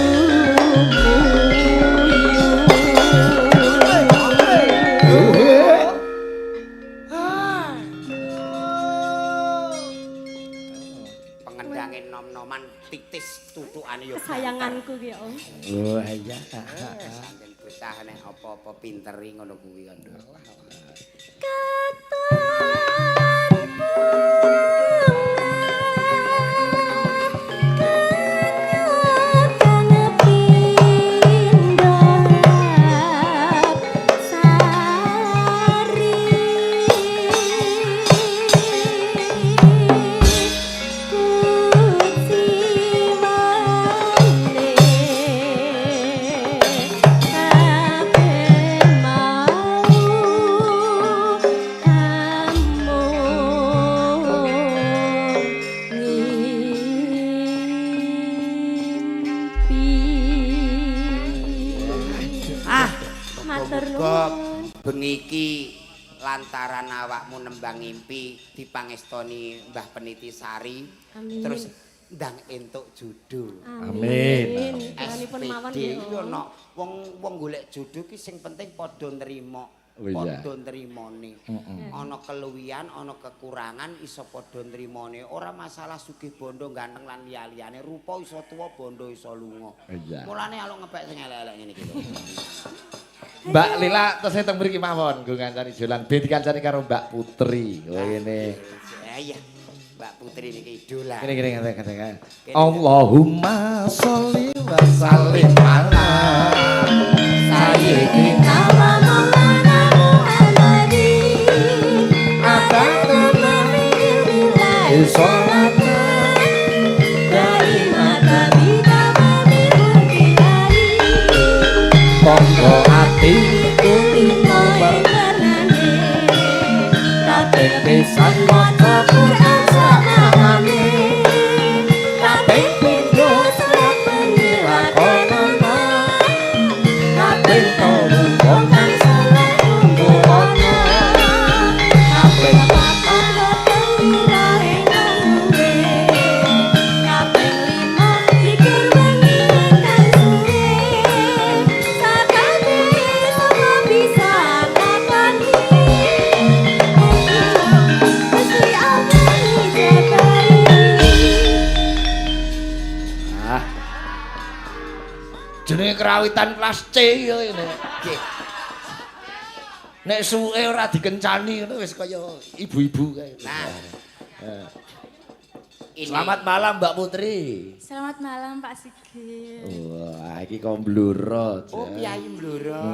Pengendange nom-noman titis tutukane ya. Kesayanganku ki ya, Om. Oh iya. Saking bocah nek apa-apa pinteri ngono kuwi kan. Katon bunga kang pindhap sari. Matur Muga-muga nuwun. bengi iki lantaran awakmu nembang ngimpi dipangestoni Mbah Peniti Sari. Amin. Terus ndang entuk jodoh. Amin. Doanipun mawon SPD nggih. iki ana wong wong golek jodoh ki sing penting padha nrimo. Oh iya. Padha nrimone. Ana keluwihan, ana kekurangan iso padha nrimone. Ora masalah sugih bondo ganteng lan liya-liyane. Rupa iso tuwa, bondo iso lunga. Iya. Mulane aluk ngepek sing elek-elek ngene iki lho. Mbak Lila tesih teng mriki mawon nggo ngancani Jolang ben dikancani karo Mbak Putri. Oh ngene. Iya. Mbak Putri niki idola. Kene kene kene kene. Allahumma sholli wa sallim ala sayyidina Wa maulana Muhammadin. abadana sholat monggo atiku kaping pisan maca Quran sakamane kaping pindho sabengi lakonana kaping telu wong kang saleh kumpulana kaping Ah. Jenenge kerawitan kelas C ya ini. Nggih. Nek suwuke ora dikencani ngono wis kaya ibu-ibu kae. Nah. Eh. Ini Selamat malam Mbak Putri. Selamat malam Pak Sigit. Wah, iki kok mbluro. Oh, Piyayi Blora.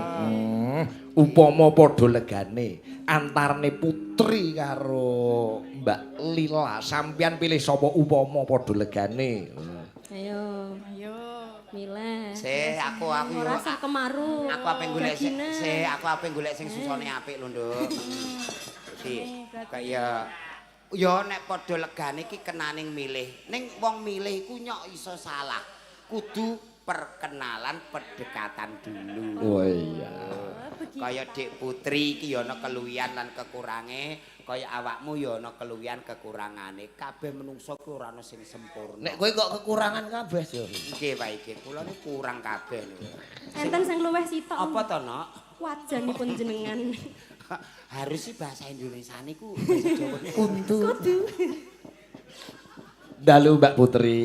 Upama padha legane antarane Putri karo Mbak Lila, sampeyan pilih sapa upama padha legane? Ayo, Ayo. milih. Se, aku yo Ora sah kemaru. aku ape golek sing Gagina. se, aku ape golek sing susone apik lho, Nduk. Dadi kaya ya nek padha legane iki kenaning milih. Ning wong milih iku nyok iso salah. Kudu perkenalan pendekatan dulu. Oh iya. Kaya Dik Putri iki ya ana keluwihan lan kekurange, kaya awakmu ya ana keluwihan kekurangane. Kabeh menungso ku ora ana sing sempurna. Nek kowe kok kekurangan kabeh yo. Nggih Pak Iki, kula niku kurang kabeh niku. Enten sing luweh sitok. Apa to, Nok? Wajanipun jenengan. Harus sih bahasa Indonesia niku bahasa Jawa. Untu. Dalu Mbak Putri.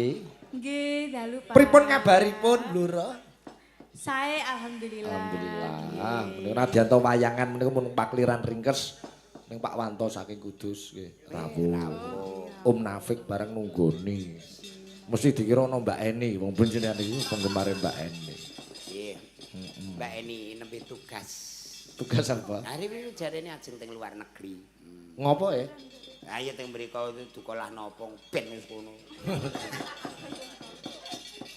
Nggih, dalu Pak. Pripun kabaripun, Bluro? Sae alhamdulillah. Alhamdulillah. Menika nadyanto wayangan menika mun pakliran ringkes ning Pak Wanto saking Kudus nggih. Rawuh. Om Nafik bareng nunggoni. Mesti dikira ana Mbak Eni, wong panjenengan niku penggemare Mbak Eni. Nggih. Mbak Eni nembe tugas. Tugas apa? Hari ini jarene ajeng teng luar negeri. Ngopo ya? Ayo teng mriko dukolah napa ben wis kono.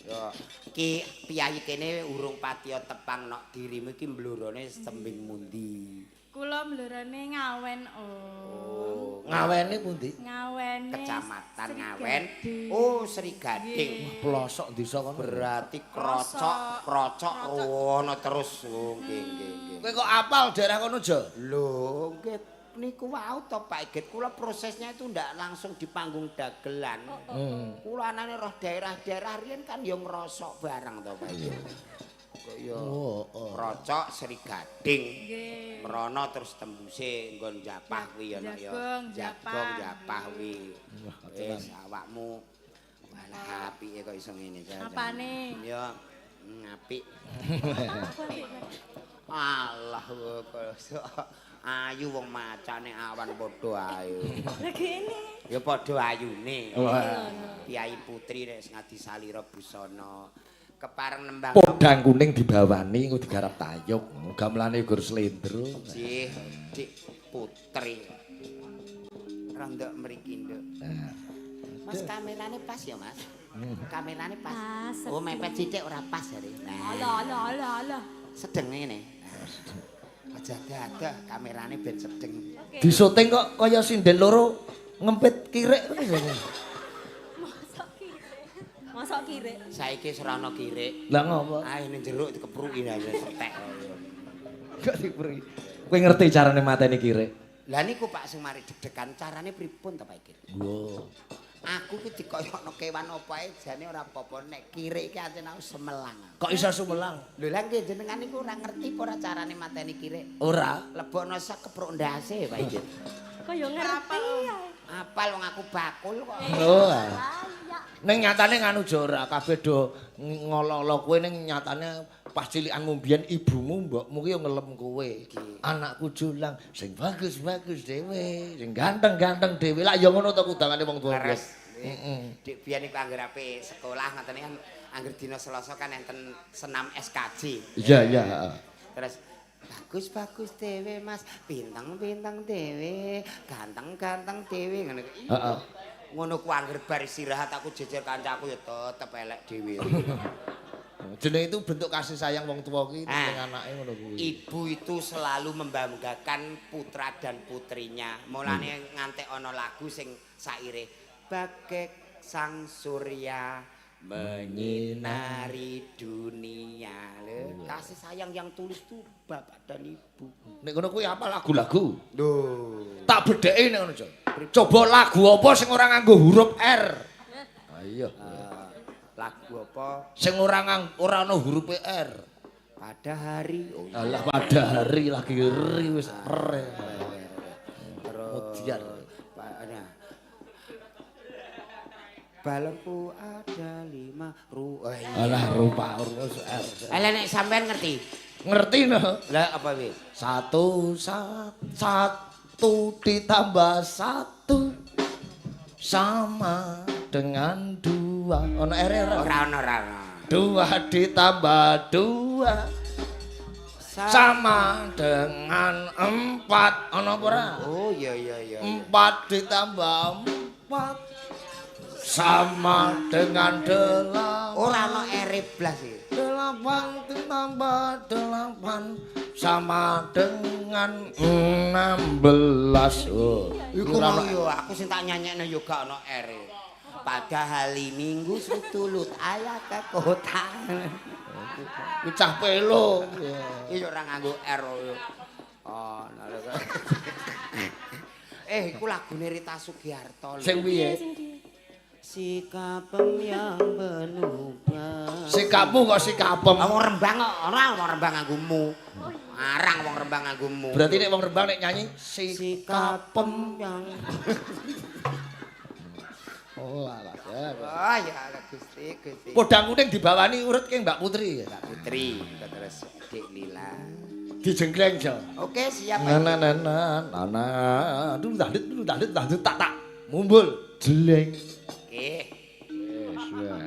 Yo, ki piyayi kene urung patiya tepang nok dirimu iki mblurone sembing mundi. Kula mlurane Ngawen, Om. Ngawene pundi? Ngawene. Kecamatan Sri Ngawen. Gading. Oh, Sri Gading. Pelosok desa kono. Berarti krocok, krocok rono terus. Oh, nggih, nggih, nggih. Kowe kok apal daerah kono, Jo? Lho, nggih niku wau to Pak Igit, kula prosesnya itu ndak langsung di panggung dagelan. Kula anane roh daerah-daerah riyen kan ya ngrosok bareng to Pak Igit. Kok ya Oh, oh. Krocok Sri Gading. Nggih. Mrono terus tembuse nggon Japah kuwi ya Nok ya. Jagong, Japah. Jagong Japah kuwi. Wis awakmu walah apike kok iso ngene. Apane? Ya apik. Alah kok ayu wong macane awan padha ayu. Lagi ini. Ya padha ayune. Wah. Kyai Putri nek sing ngadi salira busana kepareng nembang Podang kuning dibawani engko digarap tayub. Gamelane gur slendro. Nggih, Dik Putri. Rondok mriki, Nduk. Mas kamerane pas ya, Mas? Kamerane pas. Pas. Oh, mepet sithik ora pas jare. Nah, Alah alah alah alah. sedeng ngene. Aja dadah kamerane ben sedeng. Disoting kok kaya sinden loro ngempit kirik terus. Mosok kirik. Mosok kirik. Saiki wis ora ana kirik. Lah ngopo? Ae ning jeruk dikepruki aja setek. Kok diperi. Kowe ngerti carane mateni kirik? Lah niku Pak sing mari deg-degan carane pripun to Pak Ikir? Wo. Aku ki dikoyokno kewan apa ae jane ora apa-apa nek kirik iki ancen aku semelang. Kok iso sumelang? Lho lah nggih jenengan niku ora ngerti apa ora carane mateni kirik? Ora. Lebokno sak kepruk ndase Pak Ikir. Kok yo ngerti ya. Apal wong aku bakul kok. Oh. Ning nyatane nganu jo ora kabeh do ngolo-olo kowe ning nyatane pas cilikanmu mbiyen ibumu mbokmu ki yo ngelem kowe. Anakku Jolang sing bagus-bagus dhewe, sing ganteng-ganteng dhewe. Lah ya ngono to kudangane wong tuwa. Leres. Heeh. Dik biyen iku anggere ape sekolah ngoten kan angger dina Selasa kan enten senam SKJ. Iya, iya, heeh. Terus bagus-bagus dhewe Mas, bintang-bintang dhewe, ganteng-ganteng dhewe ngono kuwi. Heeh. Ngono ku angger bar istirahat aku jejer kancaku ya tetep elek dhewe. Jenenge itu bentuk kasih sayang wong tuwa ki Ah. ning anake ngono kuwi. Ibu itu selalu membanggakan putra dan putrinya. Mulane ngantek ana lagu sing saire bagek sang surya menyinari dunia. Lho, kasih sayang yang tulus tuh bapak dan ibu. Nek ngono kuwi apa lagu-lagu? Lho. Tak bedheki nek ngono, Jo. Coba lagu apa sing ora nganggo huruf R? Ayo. Lagu apa? Sing ora ora ana hurufe R. Pada hari. Oh, iya. Alah pada hari lagi ri wis R. Terus Mudian. Nah. Balonku ada 5 oh, iya. Alah rupa huruf R. Alah nek sampean ngerti. Ngerti no? Lah apa piye? 1 1 ditambah 1 sama dengan 2. Ono R ora? Ora ono, ora ono. 2 ditambah 2 sama dengan 4. Ono apa ora? Oh iya iya iya. 4 ditambah 4 sama dengan 8. Ora ono R blas iki. 8 ditambah 8 sama dengan 16. Oh, Iku mau yo aku sing tak nyanyekno yo gak ono R. Pada hari Minggu sutulut ayah ke kota. Kuwi cah pelo. Iki ora nganggo R yo. Oh, nah, eh iku lagune Rita Sugiarto lho. Sing piye? Sing piye? Sikapem yang berubah. Sikapmu kok sikapem. Wong Rembang kok ora wong Rembang nganggomu. Arang wong Rembang nganggomu. Berarti nek wong Rembang nek nyanyi sikapem yang Oh alah. Oh ya Gusti, Gusti. Podang kuning dibawani urut ke Mbak Putri. Mbak Putri terus Dik Lila. Dijengkleng jo. Oke, siap. Na na na na na na. Aduh dalit dalit dalit tak tak. Mumbul jeleng. Oke. Wes ya.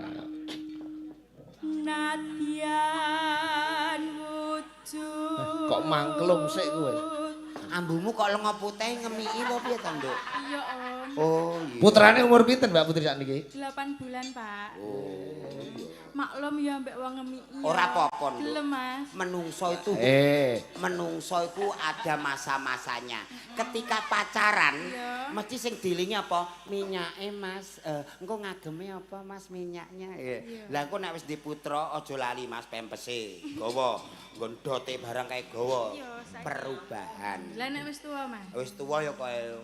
Nadyan wujud. Kok mangklung sik kowe? Ambumu kok lenga putih ngemiki apa piye to, Nduk? Iya, Om. Oh iya. Putrane umur pinten Mbak Putri sakniki? 8 bulan, Pak. Oh. Maklum ya ambek wong ngemiki. Ora apa-apa, Nduk. Gelem, Mas. Menungso itu menungso itu ada masa-masanya. Ketika pacaran, Iya. mesti sing dilingi apa? Minyake, Mas. Engko ngageme apa, Mas, minyaknya? Iya. Lah engko nek wis di putra aja lali, Mas, pempese. Gawa, nggon dote barang kae gawa. Iya, saiki. Perubahan. Lah nek wis tuwa, Mas. Wis tuwa ya kaya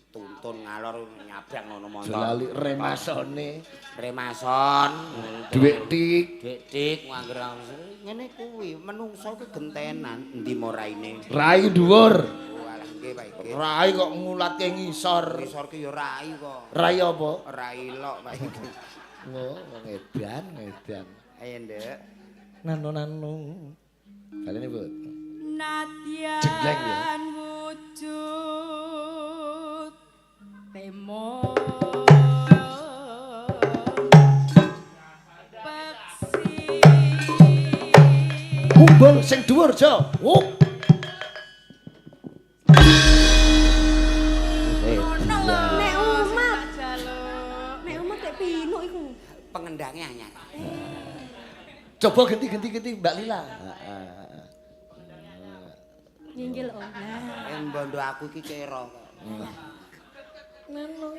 tuntun ngalor nyabrang ngono montor. Lali remasone, Remason, dhuwit tik. Dik-dik ngangger ngene kuwi menungso kuwi gentenan endi moraine. Rai dhuwur. Oh alah nggih Pak Iki. Rai kok ngulatke ngisor. Ngisor ki ya rai kok. Rai apa? Rai lok Pak Iki. Oh, wong edan, edan. Ayo Nduk. Nano nano. Balene, Bu. Nadyan Jengleng ya? wujud temo peksi Kumbul sing dhuwur, Jo. Wup. Ono lho Nek umat. sing tak jaluk. Nek umat kayak pinuk iku. Pengendangnya anyar. Coba ganti-ganti ganti Mbak Lila. Heeh. Nyinggil om. Lah. Eh mbondo aku iki kero kok. Nano.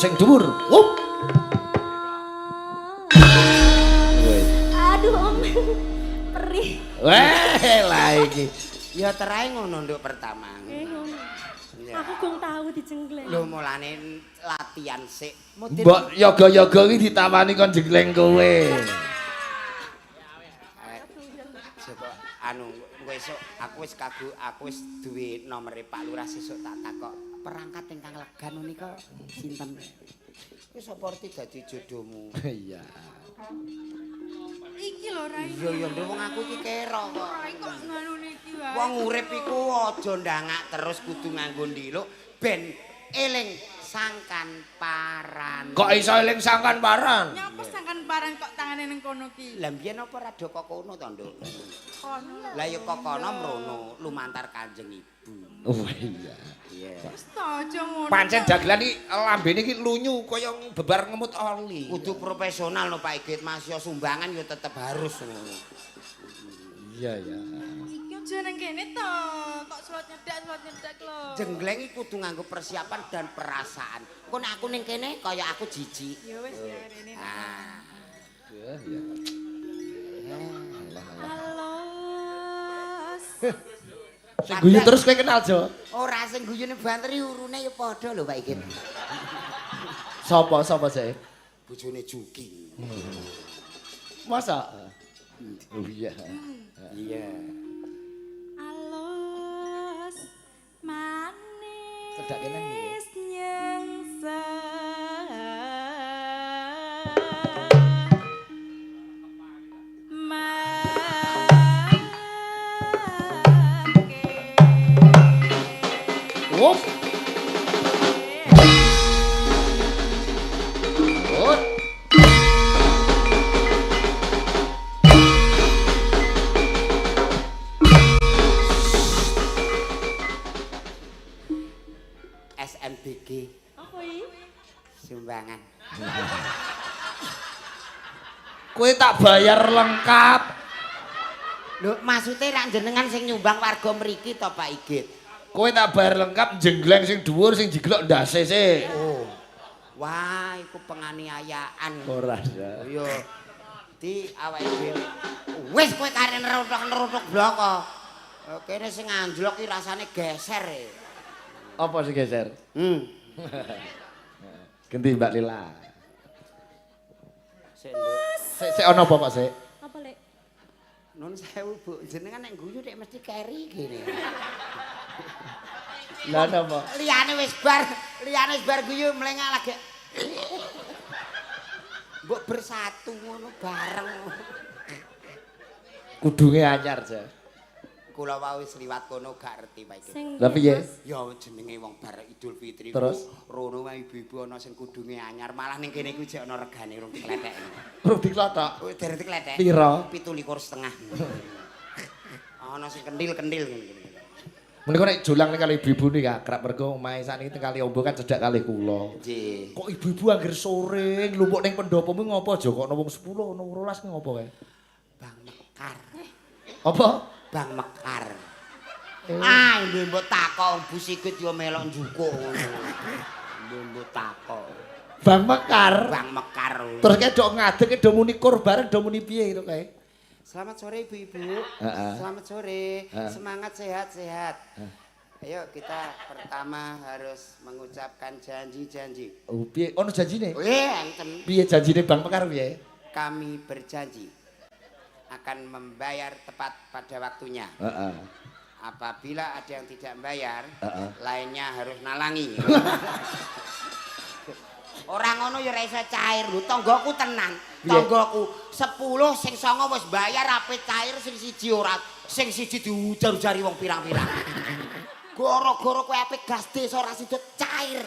sing dhuwur. Wup. Aduh, Om. Perih. Weh, lah iki. Ya terae ngono nduk pertama. Eh, Om. Ya. Aku gong tahu dijenggleng. Lho mulane latihan sik. Mudin. Mbok yoga-yoga iki ditawani kon jengleng kowe. Coba anu engko esuk aku wis kagu aku wis duwe nomere Pak Lurah sesuk tak takok perangkat ingkang legan menika sinten. Wis apa arti dadi jodohmu? Iya. Iki lho Rai. Iya ya nduk wong aku iki kero kok. Rai kok nganu niki wae. Wong urip iku aja ndangak terus kudu nganggo ndiluk ben eling sangkan paran. Kok iso eling sangkan paran? Nyapa sangkan paran kok tangane ning kono ki? Lah mbiyen apa ora do kok kono to, Nduk? Kono. Lah ya kok kono mrono lumantar Kanjeng Ibu. Oh iya. Iya. Wis to aja ngono. Pancen dagelan iki lambene iki lunyu kaya bebar ngemut oli. Kudu profesional no Pak Igit, Mas yo sumbangan yo tetep harus ngono. Iya ya. Iki aja nang kene to. Kok slot nyedak lho. Jenggleng iki kudu nganggo persiapan dan perasaan. Engko nek aku ning kene kaya aku jijik. Ya wis ya rene. Ah. Iya ya. Alus. Sing guyu terus kowe kenal, Jo? Ora sing guyune banter iki urune ya padha lho Pak Igit. Sapa sapa sih? Bojone Juki. Masa? Oh iya. Iya. Alus manis. Cedak kene iki. Nyengsa. Make. Wup. Wup. SMBG Apa iki? sumbangan. Kowe tak bayar lengkap. Lho maksude rak jenengan sing nyumbang warga mriki to Pak Igit. Kowe tak bayar lengkap jengleng sing dhuwur sing jiglok ndase sik. Oh. Wah, iku penganiayaan. Ora ya. Iya. Di awake dhewe. Wis kowe kare neruthuk-neruthuk bloko. Kene sing anjlok iki rasane geser e. Apa sing geser? Hmm. Ganti Mbak Lila. Sik, Nduk. Sik sik ana apa kok sik? Apa, Lek? Nun sewu, Bu. Jenengan nek guyu nek mesti keri gini. Lah napa? Liyane wis bar, liyane wis bar guyu mlengak lagi. Mbok bersatu ngono bareng. Kudunge anyar, Jo. Kula wau wis liwat kono gak ngerti Pak Iki. Sing Lah piye? Mas? Ya jenenge wong bar Idul Fitri. ku, Terus? Rono wae ibu-ibu ana sing kudunge anyar, malah ning kene iku jek ana regane rung dikletek. Rung diklothok. Wis dereng dikletek. Piro? 27,5. Ana sing kendil-kendil ngene iki. Menika nek jolang ning kali ibu-ibu niki akrab mergo omahe sakniki teng Kali Ombo kan cedhak kalih kula. Nggih. Kok ibu-ibu angger sore nglumpuk ning pendopomu ngopo aja kok ana wong 10 ana 12 ngopo kae? Bang Mekar. Apa? Bang Mekar. Ah, mbok takok Bu Sigit yo melok njukuk ngono. Mbok takok. Bang Mekar. Bang Mekar. Terus kae dok ngadeg do muni kur bareng do muni piye gitu kae? Selamat sore ibu-ibu. Heeh. Selamat sore. Heeh. Semangat sehat-sehat. Ayo kita pertama harus mengucapkan janji-janji. Oh piye ono janjine? Weh, enten. Piye janjine Bang Mekar piye? Kami berjanji akan membayar tepat pada waktunya. Heeh. Apabila ada yang tidak membayar, Heeh. lainnya harus nalangi. Orang ngono ya ora iso cair lho, tanggaku tenan. Piye? Tanggaku 10 sing 9 wis bayar ape cair sing siji ora. Sing siji diujar-ujari wong pirang-pirang. Gara-gara kowe ape gas desa ora sida cair.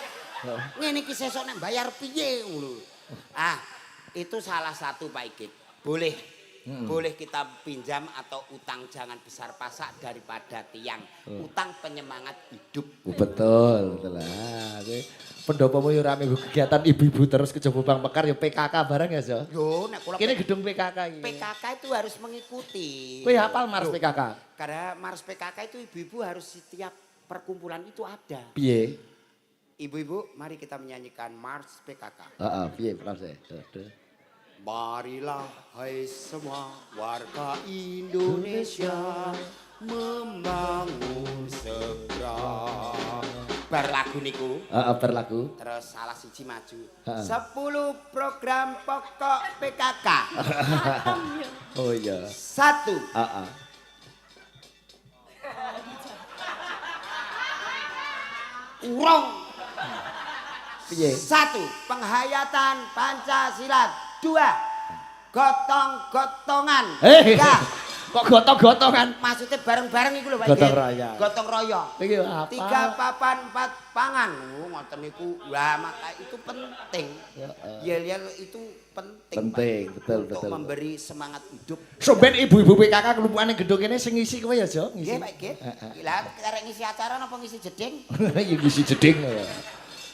Ngene iki sesuk nek bayar piye ngono. Ah, itu salah satu Pak Igit. Boleh. Boleh kita pinjam atau utang jangan besar pasak daripada tiang. Utang penyemangat hidup. Oh, betul, betul lah. Kowe pendopomu yo rame nggo kegiatan ibu-ibu terus kejaba Bang Mekar yo PKK bareng ya, Jo. Yo nek kula Kene gedung PKK iki. PKK itu harus mengikuti. Kowe hafal mars Loh, PKK? Karena mars PKK itu ibu-ibu harus setiap perkumpulan itu ada. Piye? Ibu-ibu, mari kita menyanyikan Mars PKK. Heeh, piye proses? Marilah hai semua warga Indonesia membangun segera. Bar lagu niku. Heeh, bar lagu. Terus salah siji maju. Heeh. 10 program pokok PKK. Oh iya. 1. Heeh. Urung. Piye? 1, penghayatan Pancasila. 2, gotong-gotongan. 3, Kok gotong-gotongan? Maksudnya bareng-bareng iku lho Pak. Gotong royong. Gotong royong. Iki apa? 3 papan 4 pangan. Oh, ngoten niku. Wah, maka itu penting. Yel-yel itu penting. Penting, Pak. betul, untuk betul. memberi semangat hidup. Somben ibu-ibu PKK kelumpukane gedung kene sing ngisi kowe ya, Jo? Ngisi. Nggih, Pak Git. Lah karek ngisi acara napa ngisi jeding? Ya ngisi jeding ya.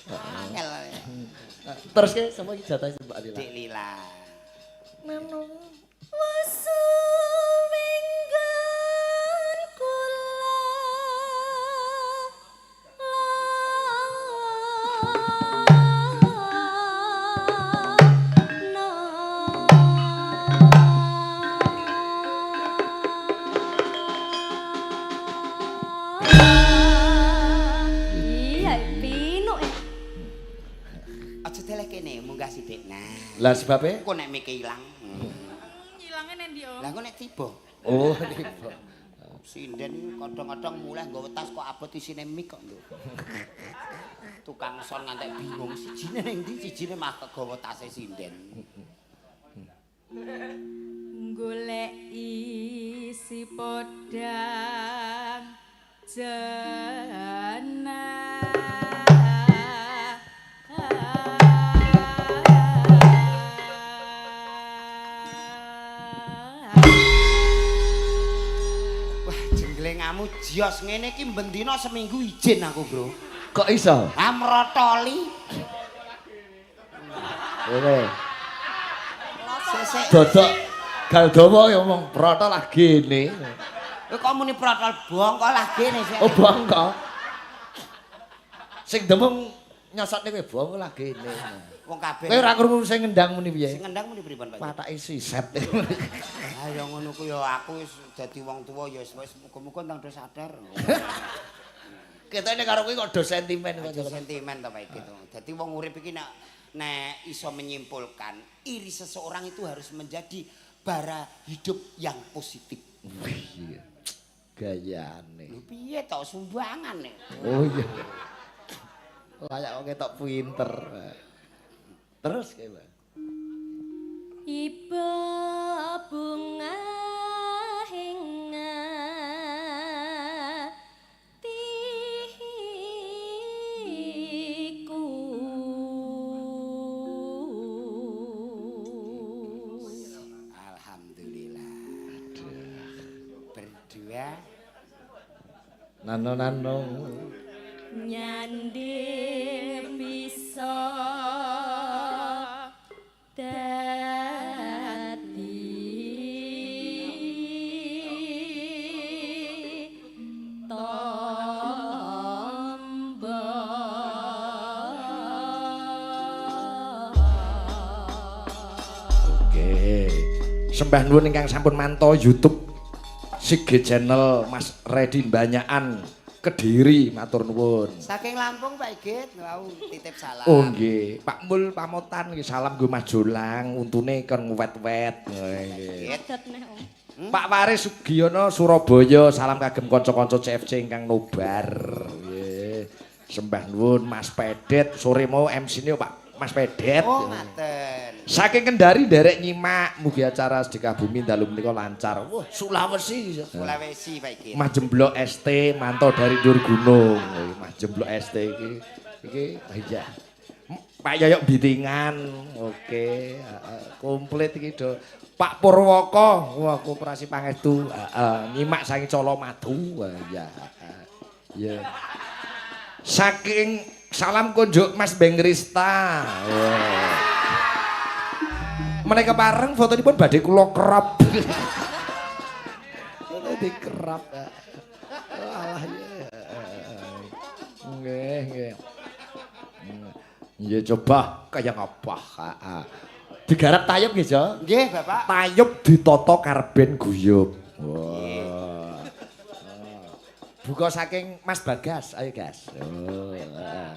Angel. Terus ke sapa iki jatah Mbak Lila? Dik Lila. Wesuminggan kula Iya, pinuk. Aja deleh kene munggah sithik. Nah. Lah sebabe? Engko nek mike ilang. Ilange nang ndi, Om? Lah engko nek tiba. Oh, tiba. Sinden kadang-kadang mulai nggawa tas kok abot isine mik kok lho. Tukang son ngantek bingung sijine ning ndi sijine mah kegawa tase sinden. Golek isi podang jana. Wah, jenglengamu jios ngene iki bendina seminggu izin aku, Bro. Kok iso? Ah mrotoli. Ngene. Sesek. Dodok Galdawa ya ngomong protol lah gene. Kowe kok muni protol bongko lah gene sik. Oh bongko. Sing demung nyosotne kowe bongko lah gene. Wong kabeh. Kowe ora krungu sing ngendang muni piye? Sing ngendang muni pripun, Pak? Patake siset. Ah ya ngono ku ya aku wis dadi wong tuwa ya wis muga-muga ndang do sadar. Ketone karo kowe kok do sentimen kok. Sentimen to Pak iki to. Dadi wong urip iki nek iso menyimpulkan iri seseorang itu harus menjadi bara hidup yang positif. Wih, iya. Gayane. Lho piye to sumbangan nek. Oh iya. Layak wong ketok pinter. Terus kayak Mbak. Iba bunga ing atiku. Alhamdulillah. Berdua nano-nano nyanding bisa dadi tombo. Oke. Sembah nuwun ingkang sampun mantau YouTube Sigit Channel Mas Redi Banyakan Kediri matur nuwun. Saking Lampung Pak Igit, wau titip salam. Oh nggih, Pak Mul pamotan nggih salam nggo Mas Jolang, untune kon wet-wet. Nggih. Pak Waris Sugiono Surabaya, salam kagem kanca-kanca CFC ingkang nobar. Nggih. Sembah nuwun Mas Pedet, sore mau MC-ne Pak Mas Pedet. Oh, ngaten. Saking Kendari nderek nyimak mugi acara sedekah bumi dalu menika lancar. Wah, Sulawesi. Sulawesi Pak Igit. Mas Jemblok ST mantau dari Dur Gunung. Mas Jemblok ST iki iki iya. Pak Yoyok Bitingan. Oke, komplit iki do. Pak Purwoko, wah koperasi pangestu, nyimak saking Colomadu. Wah, iya. Iya. Saking salam kunjuk Mas Beng Rista. Wah. Menika pareng fotonipun badhe kula crop. Dikerap. Alah ya. Nggih, nggih. Iya coba kaya ngapa. Heeh. Digarap tayub nggih, Jo? Nggih, Bapak. Tayub ditata karben guyub. Wah. Buka saking Mas Bagas, ayo Gas. Oh, heeh.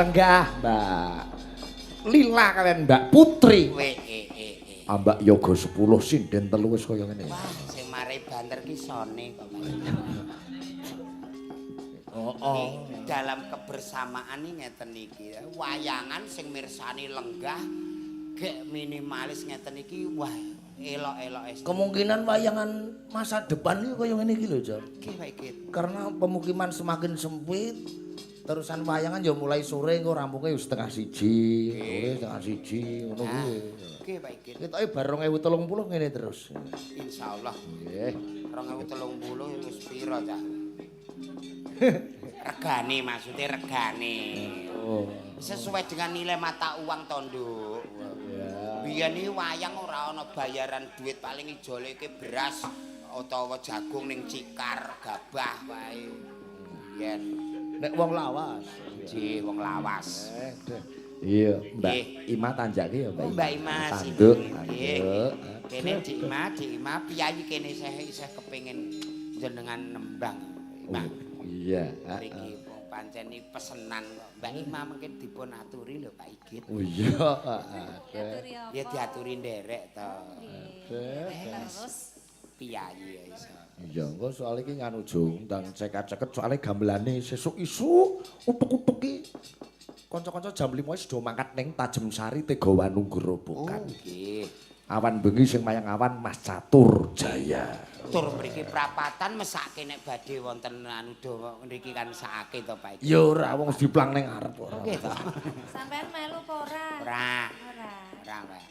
Lenggah, Mbak Lila kalian Mbak Putri. Mbak Yoga 10 sinden 3 wis kaya ngene. Wah, sing mare banter ki sone kok. Heeh. Dalam kebersamaan iki ngeten iki. Wayangan sing mirsani lenggah gek minimalis ngeten iki wah elok-elok. Kemungkinan wayangan masa depan iki kaya ngene iki lho, Jon. Nggih, Pak Igit. Karena pemukiman semakin sempit, terusan wayangan ya mulai sore engko rampungnya ya 12:30, sore 12:30 ngono kuwi. Nggih, Pak Igit. Ketoke bar 2030 ngene terus. Insyaallah. Nggih. 2030 wis pira, Cak? Regane maksudnya regane. Oh. Sesuai dengan nilai mata uang to, Nduk. Ya. Biyen iki wayang ora ana bayaran duit, paling ijole iki beras utawa jagung ning cikar gabah wae. Biyen nek wong lawas. Nggih, wong lawas. Iya, Mbak Ima tanjake ya, Mbak. Mbak Ima tanduk, nggih. Kene Dik Ima, Dik Ima piyayi kene isih kepengin jenengan nembang. Ima. Iya, Mriki pancen iki pesenan kok. Mbak Ima mungkin dipun aturi lho Pak Igit. Oh iya, Diaturi apa? Ya diaturi nderek to. Terus piyayi ya iso. Iya, engko soal iki nganu Jung, ndang cekak-ceket soalé gamelane sesuk isuk utuk-utuk iki kanca-kanca jam 5 wis do mangkat ning Tajemsari Tegawanu Grobogan. Oh, nggih. Awan bengi sing mayang awan Mas Catur Jaya. Tur mriki prapatan mesake nek badhe wonten anu do mriki kan mesake to Pak Iki. Ya ora wong diplang ning ngarep ora. Nggih to. Sampeyan melu apa ora? Ora. Ora. Ora, Mbak.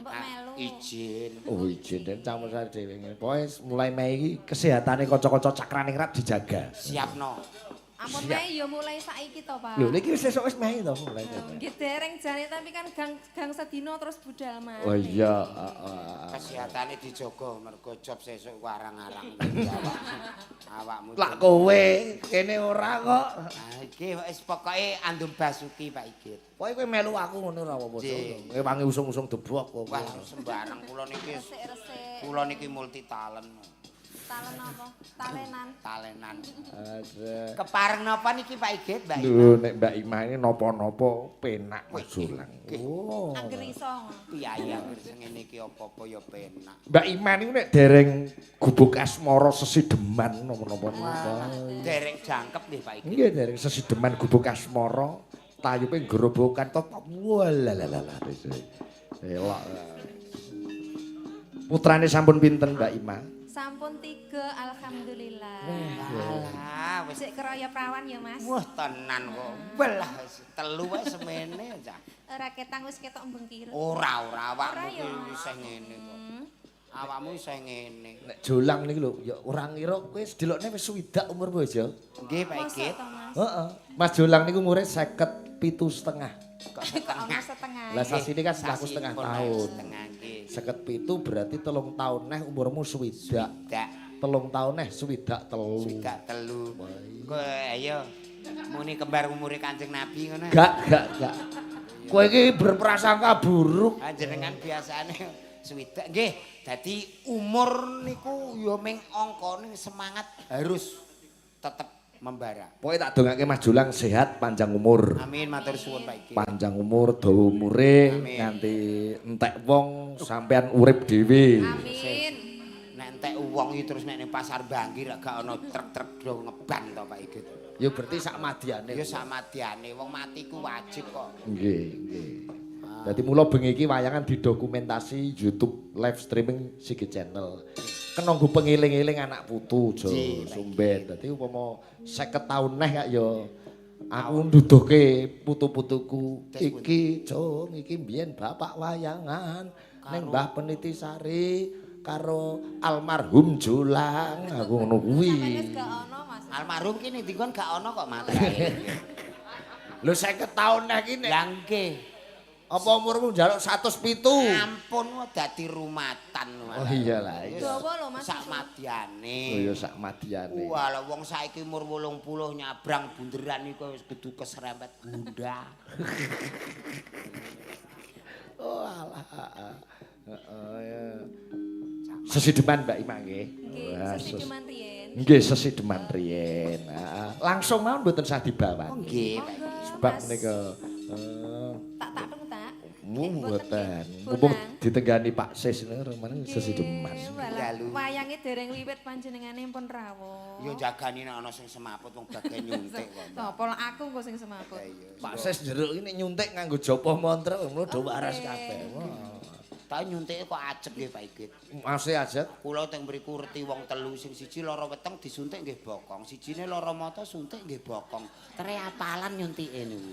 Mbok melu. Izin. Oh izin den campur sari dhewe ngene. Pokoke mulai Mei iki kesehatane kanca-kanca Cakraningrat dijaga. Siapno. Ampun Mei ya mulai saiki to, Pak. Lho niki wis sesuk wis Mei to mulai. Nggih dereng jane tapi kan gang sedina terus budal maneh. Oh iya, heeh. Kesehatane dijaga mergo job sesuk ku arang-arang. Awakmu. Lak kowe kene ora kok. Ah iki wis pokoke andum basuki Pak Igit. Pokoke kowe melu aku ngono ora apa-apa. Nggih. Kowe wangi usung-usung debok kok. Wah sembarang kula niki. Resik-resik. Kula niki multi talent. Talen apa? Talenan. Talenan. Aduh. Kepareng napa niki Pak Igit, Mbak Ima? Lho nek Mbak Ima ini napa-napa penak Mas Jolang. Oh. Angger iso. Piyayi angger sing ngene iki apa-apa ya penak. Mbak Ima niku nek dereng gubuk asmara sesideman napa-napa niku. Dereng jangkep nggih Pak Igit. Nggih dereng sesideman gubuk asmara tayupe grobokan top. Walalalala. Elok. Putrane sampun pinten Mbak Ima? Sampun 3 alhamdulillah. Alah wis Sik keraya prawan ya, Mas. wah tenan kok. Belah wis telu wae semene cah. Ora ketang wis ketok mbengkir. Ora ora awakmu Ora ya, ki isih ngene kok. Awakmu isih ngene. Nek Jolang niku lho ya ora ngira kowe delokne wis swidak umurmu aja. Nggih Pak Mosok Igit. to, Mas? Heeh. Mas Jolang niku umure 57,5. Kok Kok ono setengah. Lah sasine kan selaku setengah tahun. Setengah nggih. 57 berarti 3 tahun neh umurmu swidak. Dak 3 tahun neh swidak 3. swidak telu. Kowe ayo muni kembar umure Kanjeng Nabi ngono. Gak. Kowe iki berprasangka buruk. Ah jenengan biasane swidak nggih. Dadi umur niku ya ming angka ning semangat harus tetep membara. Pokoke tak dongake Mas Jolang sehat panjang umur. Amin matur suwun Pak Iki. Panjang umur, dawa umure nganti entek wong sampean urip dhewe. Amin. Nek entek wong iki terus nek ning pasar Banggi rak gak ana truk-truk do ngeban to Pak Iki. Ya berarti sak madiane. Ya sak madiane wong mati ku wajib kok. Nggih, nggih. Dadi mula bengi iki wayangan didokumentasi YouTube live streaming Sigit Channel. Kena nggo pengeling-eling anak putu aja sumben. Dadi upama 50 taun neh kak ya aku nduduhke putu-putuku iki Jong, iki mbiyen bapak wayangan ning Mbah Penitisari karo almarhum Jolang. Aku ngono kuwi. Sampeyan wis gak ono, Mas. Almarhum ki ning dikon gak ono kok materai. Lho 50 taun neh iki nek Lah nggih. apa umurmu njaluk 107? Ampun dadi rumatan. Oh iya lah iya. Dawa lho, Mas. Sak madiane. Oh iya sak madiane. Wah, lha wong saiki umur 80 nyabrang bunderan iku wis kudu keserempet bunda. Oh alah. Heeh ya. Sesideman Mbak Ima nggih. Nggih, sesideman riyen. Nggih, sesideman riyen. Heeh. Langsung mawon mboten sah dibawani. Oh nggih, Pak. Monggo. subak Mas. menika. Tak tak dong tak. Mboten. Mumpung ditenggani Pak Sis niku rumane sesideman. Dalu. Wayange dereng wiwit panjenengane pun rawuh. Ya jagani nek ana sing semaput wong bagian nyuntik kok. Sapa lah aku kok sing semaput. Pak Sis jeruk ini nyuntik nganggo jopo montrek ngono do waras kabeh. Wah. Tapi nyuntike kok ajeg nggih Pak Igit. Masih ajeg. Kula teng mriku reti wong telu sing siji lara weteng disuntik nggih bokong, sijine lara mata suntik nggih bokong. Tere apalan nyuntike niku.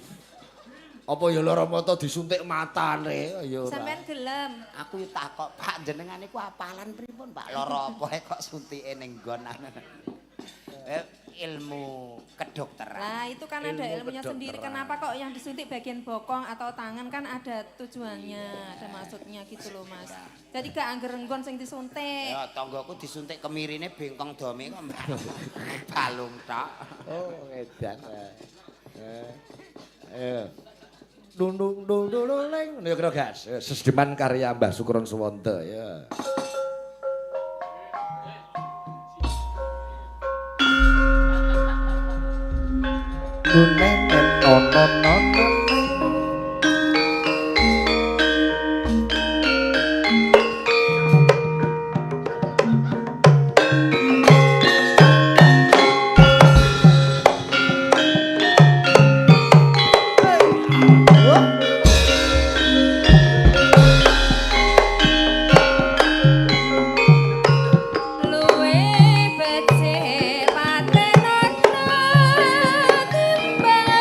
Apa ya lara mata disuntik matane ya ora. Sampeyan gelem. Aku yo takok, Pak jenengan niku apalan pripun, Pak? Lara apa kok suntike ning nggon. Ilmu kedokteran. Lah itu kan ada Ilmu ilmunya sendiri. kedokteran. Kenapa kok yang disuntik bagian bokong atau tangan kan ada tujuannya, ada maksudnya gitu loh Mas. Jadi gak angger nggon sing disuntik. Ya tanggaku disuntik kemirine bengkong dome kok, Mbak. Balung tok. Oh, edan. Dung dung dung dung dung leng. Ya kira gas. Sesdeman karya Mbah Sukron Suwanta ya. Dung neng neng non non non non. Luwe becik patenana timbang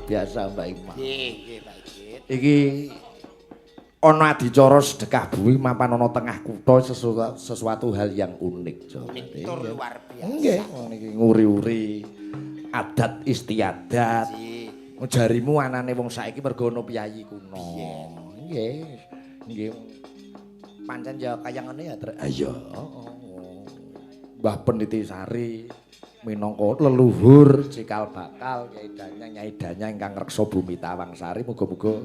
biasa Mbak Ima. Nggih, nggih Pak Sigit. Iki ana adicara sedekah bumi mapan ana tengah kutha sesuatu hal yang unik. Jo. Unik tur luar biasa. Nggih, niki nguri-uri adat istiadat. Nggih. Jarimu anane wong saiki mergo ana piyayi kuno. Nggih. Nggih. Pancen ya kaya ngene ya, Trek. Iya. Mbah Peniti Sari minangka leluhur cikal bakal Kyai Danyang Nyai Danyang ingkang ngreksa bumi Tawangsari muga-muga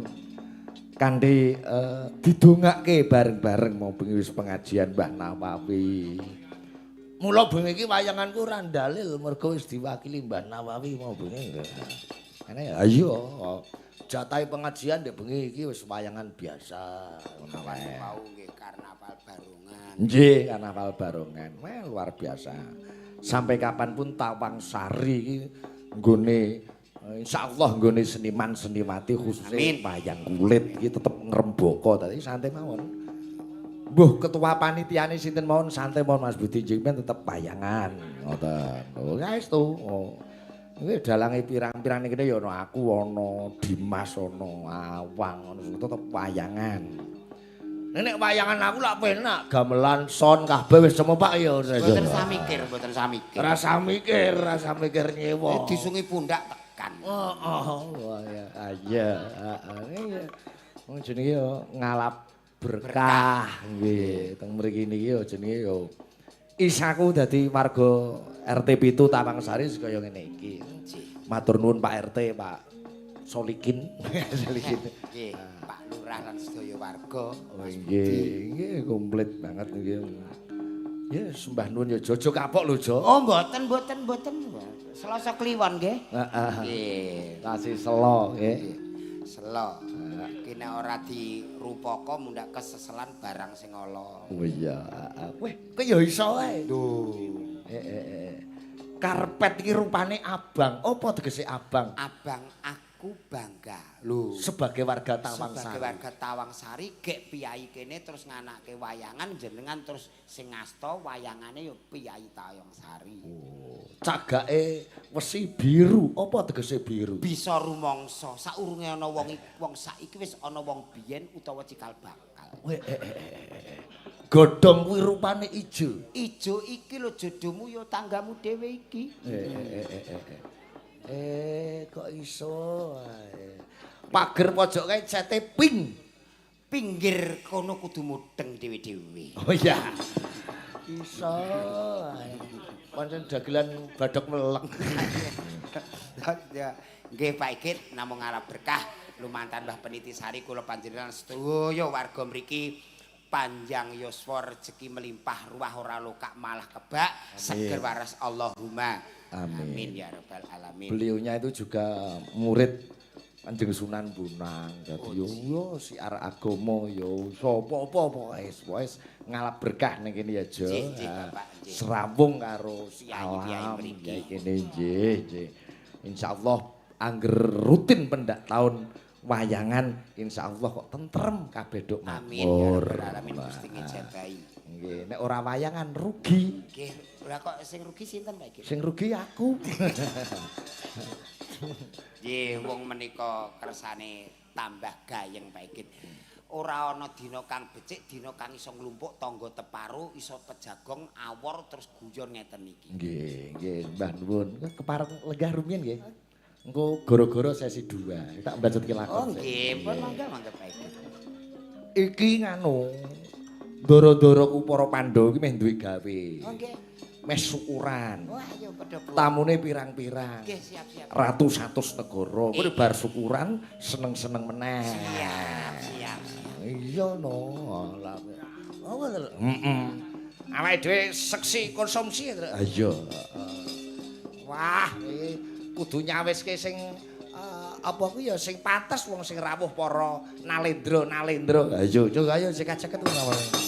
kanthi didongake bareng-bareng mau bengi wis pengajian Mbah Nawawi. Mula bengi iki wayanganku ora ndalil mergo wis diwakili Mbah Nawawi mau bengi. Ene ayo jatahe pengajian ndek bengi iki wis wayangan biasa ngono wae. Wau nggih karnaval barongan. Nggih, karnaval barongan. Wah, luar biasa. Sampai kapanpun Tawangsari iki nggone insyaallah nggone seniman seniwati khususnya Amin. wayang kulit iki tetep ngrembaka. Dadi santai mawon. Mbuh ketua panitiane sinten mawon santai mawon Mas Budi Jingmen tetep wayangan. Ngoten. Oh, saestu. Oh. Iki dalange pirang-pirang kene ya ana aku, ana Dimas, ana Awang, ana tetep wayangan. Nek wayangan aku lak penak, gamelan son kabeh wis semua Pak ya. Mboten samikir, mboten samikir. Rasa mikir, rasa mikir nyewa. Disungi pundak tekan. Oh, wah ya, iya, heeh. Wong jenenge yo ngalap berkah nggih. Teng mriki niki yo jenenge yo isaku dadi warga RT 7 Tawangsari kaya ngene iki. Matur nuwun Pak RT, Pak Solikin. Solikin. Nggih, Pak Lurah lan sedaya warga. Oh nggih, nggih komplit banget nggih. Ya sembah nuwun ya Jojo kapok lho Jo. Oh, mboten, mboten, mboten. Selasa Kliwon nggih. Heeh. Nggih. Kasih selo nggih. Selo. Iki nek ora dirupaka mundhak keseselan barang sing ala. Oh iya, heeh. Weh, kowe ya iso wae. Lho. Karpet iki rupane abang. Apa tegese abang? Abang aku bangga. Lho. Sebagai warga Tawangsari. Sebagai warga Tawangsari gek piyayi kene terus nganake wayangan jenengan terus sing ngasta wayangane ya piyayi Tawangsari. Oh, cagake wesi biru. Apa tegese biru? Bisa rumangsa saurunge ana wong wong saiki wis ana wong biyen utawa cikal bakal. Weh, Godhong kuwi rupane ijo. Ijo iki lho jodohmu ya tanggamu dhewe iki. Kok iso ae. Pager pojok kae cete pink. Pinggir kono kudu mudeng dhewe-dhewe. Oh iya. Iso ae. Pancen dagelan badhok melek. Ya, nggih Pak Igit namung ngarep berkah lumantar Mbah Peniti Sari kula panjenengan sedaya warga mriki panjang yuswa rezeki melimpah ruah ora lokak malah kebak seger waras Allahumma. Amin. Amin ya rabbal alamin. Beliaunya itu juga murid Kanjeng Sunan Bonang. Dadi yo yo siar agama yo sapa-apa pokoke wis ngalap berkah ning kene ya Jo. Nggih, nggih, Bapak, nggih. Serawung karo Kiai-kiai alam mriki. kiai kene nggih, nggih. Insyaallah angger rutin pendak tahun wayangan insyaallah kok tentrem kabeh dok Amin ya makmur. rabbal alamin Gusti ngijabahi. Nggih, nek ora wayangan rugi. Nggih, ora kok sing rugi sinten Pak Igit? Sing rugi aku. Nggih, wong menika kersane tambah gayeng Pak Igit. Ora ana dina kang becik, dina kang iso nglumpuk tangga teparo, iso pejagong awor terus guyon ngeten iki. Nggih, nggih, Mbah nuwun. Kepareng lenggah rumiyin nggih. Engko goro-goro sesi 2. Tak mbacutke lakon. Oh nggih, pun mangga mangga Pak Igit. Iki nganu. Ndoro-ndoroku para Pandhawa iki meh duwe gawe. Oh nggih. Meh syukuran. Wah, ayo padha Bu. Tamune pirang-pirang. Nggih, siap-siap. Ratu satus negara. Kuwi bar syukuran seneng-seneng meneh. Siap, siap, siap. Iya no. Lah. Oh, heeh. Awake dhewe seksi konsumsi. Iya. Wah, iki kudu nyawiske sing apa kuwi ya sing pantes wong sing rawuh para nalendra-nalendra. Ayo, ayo sing kaceket mawon.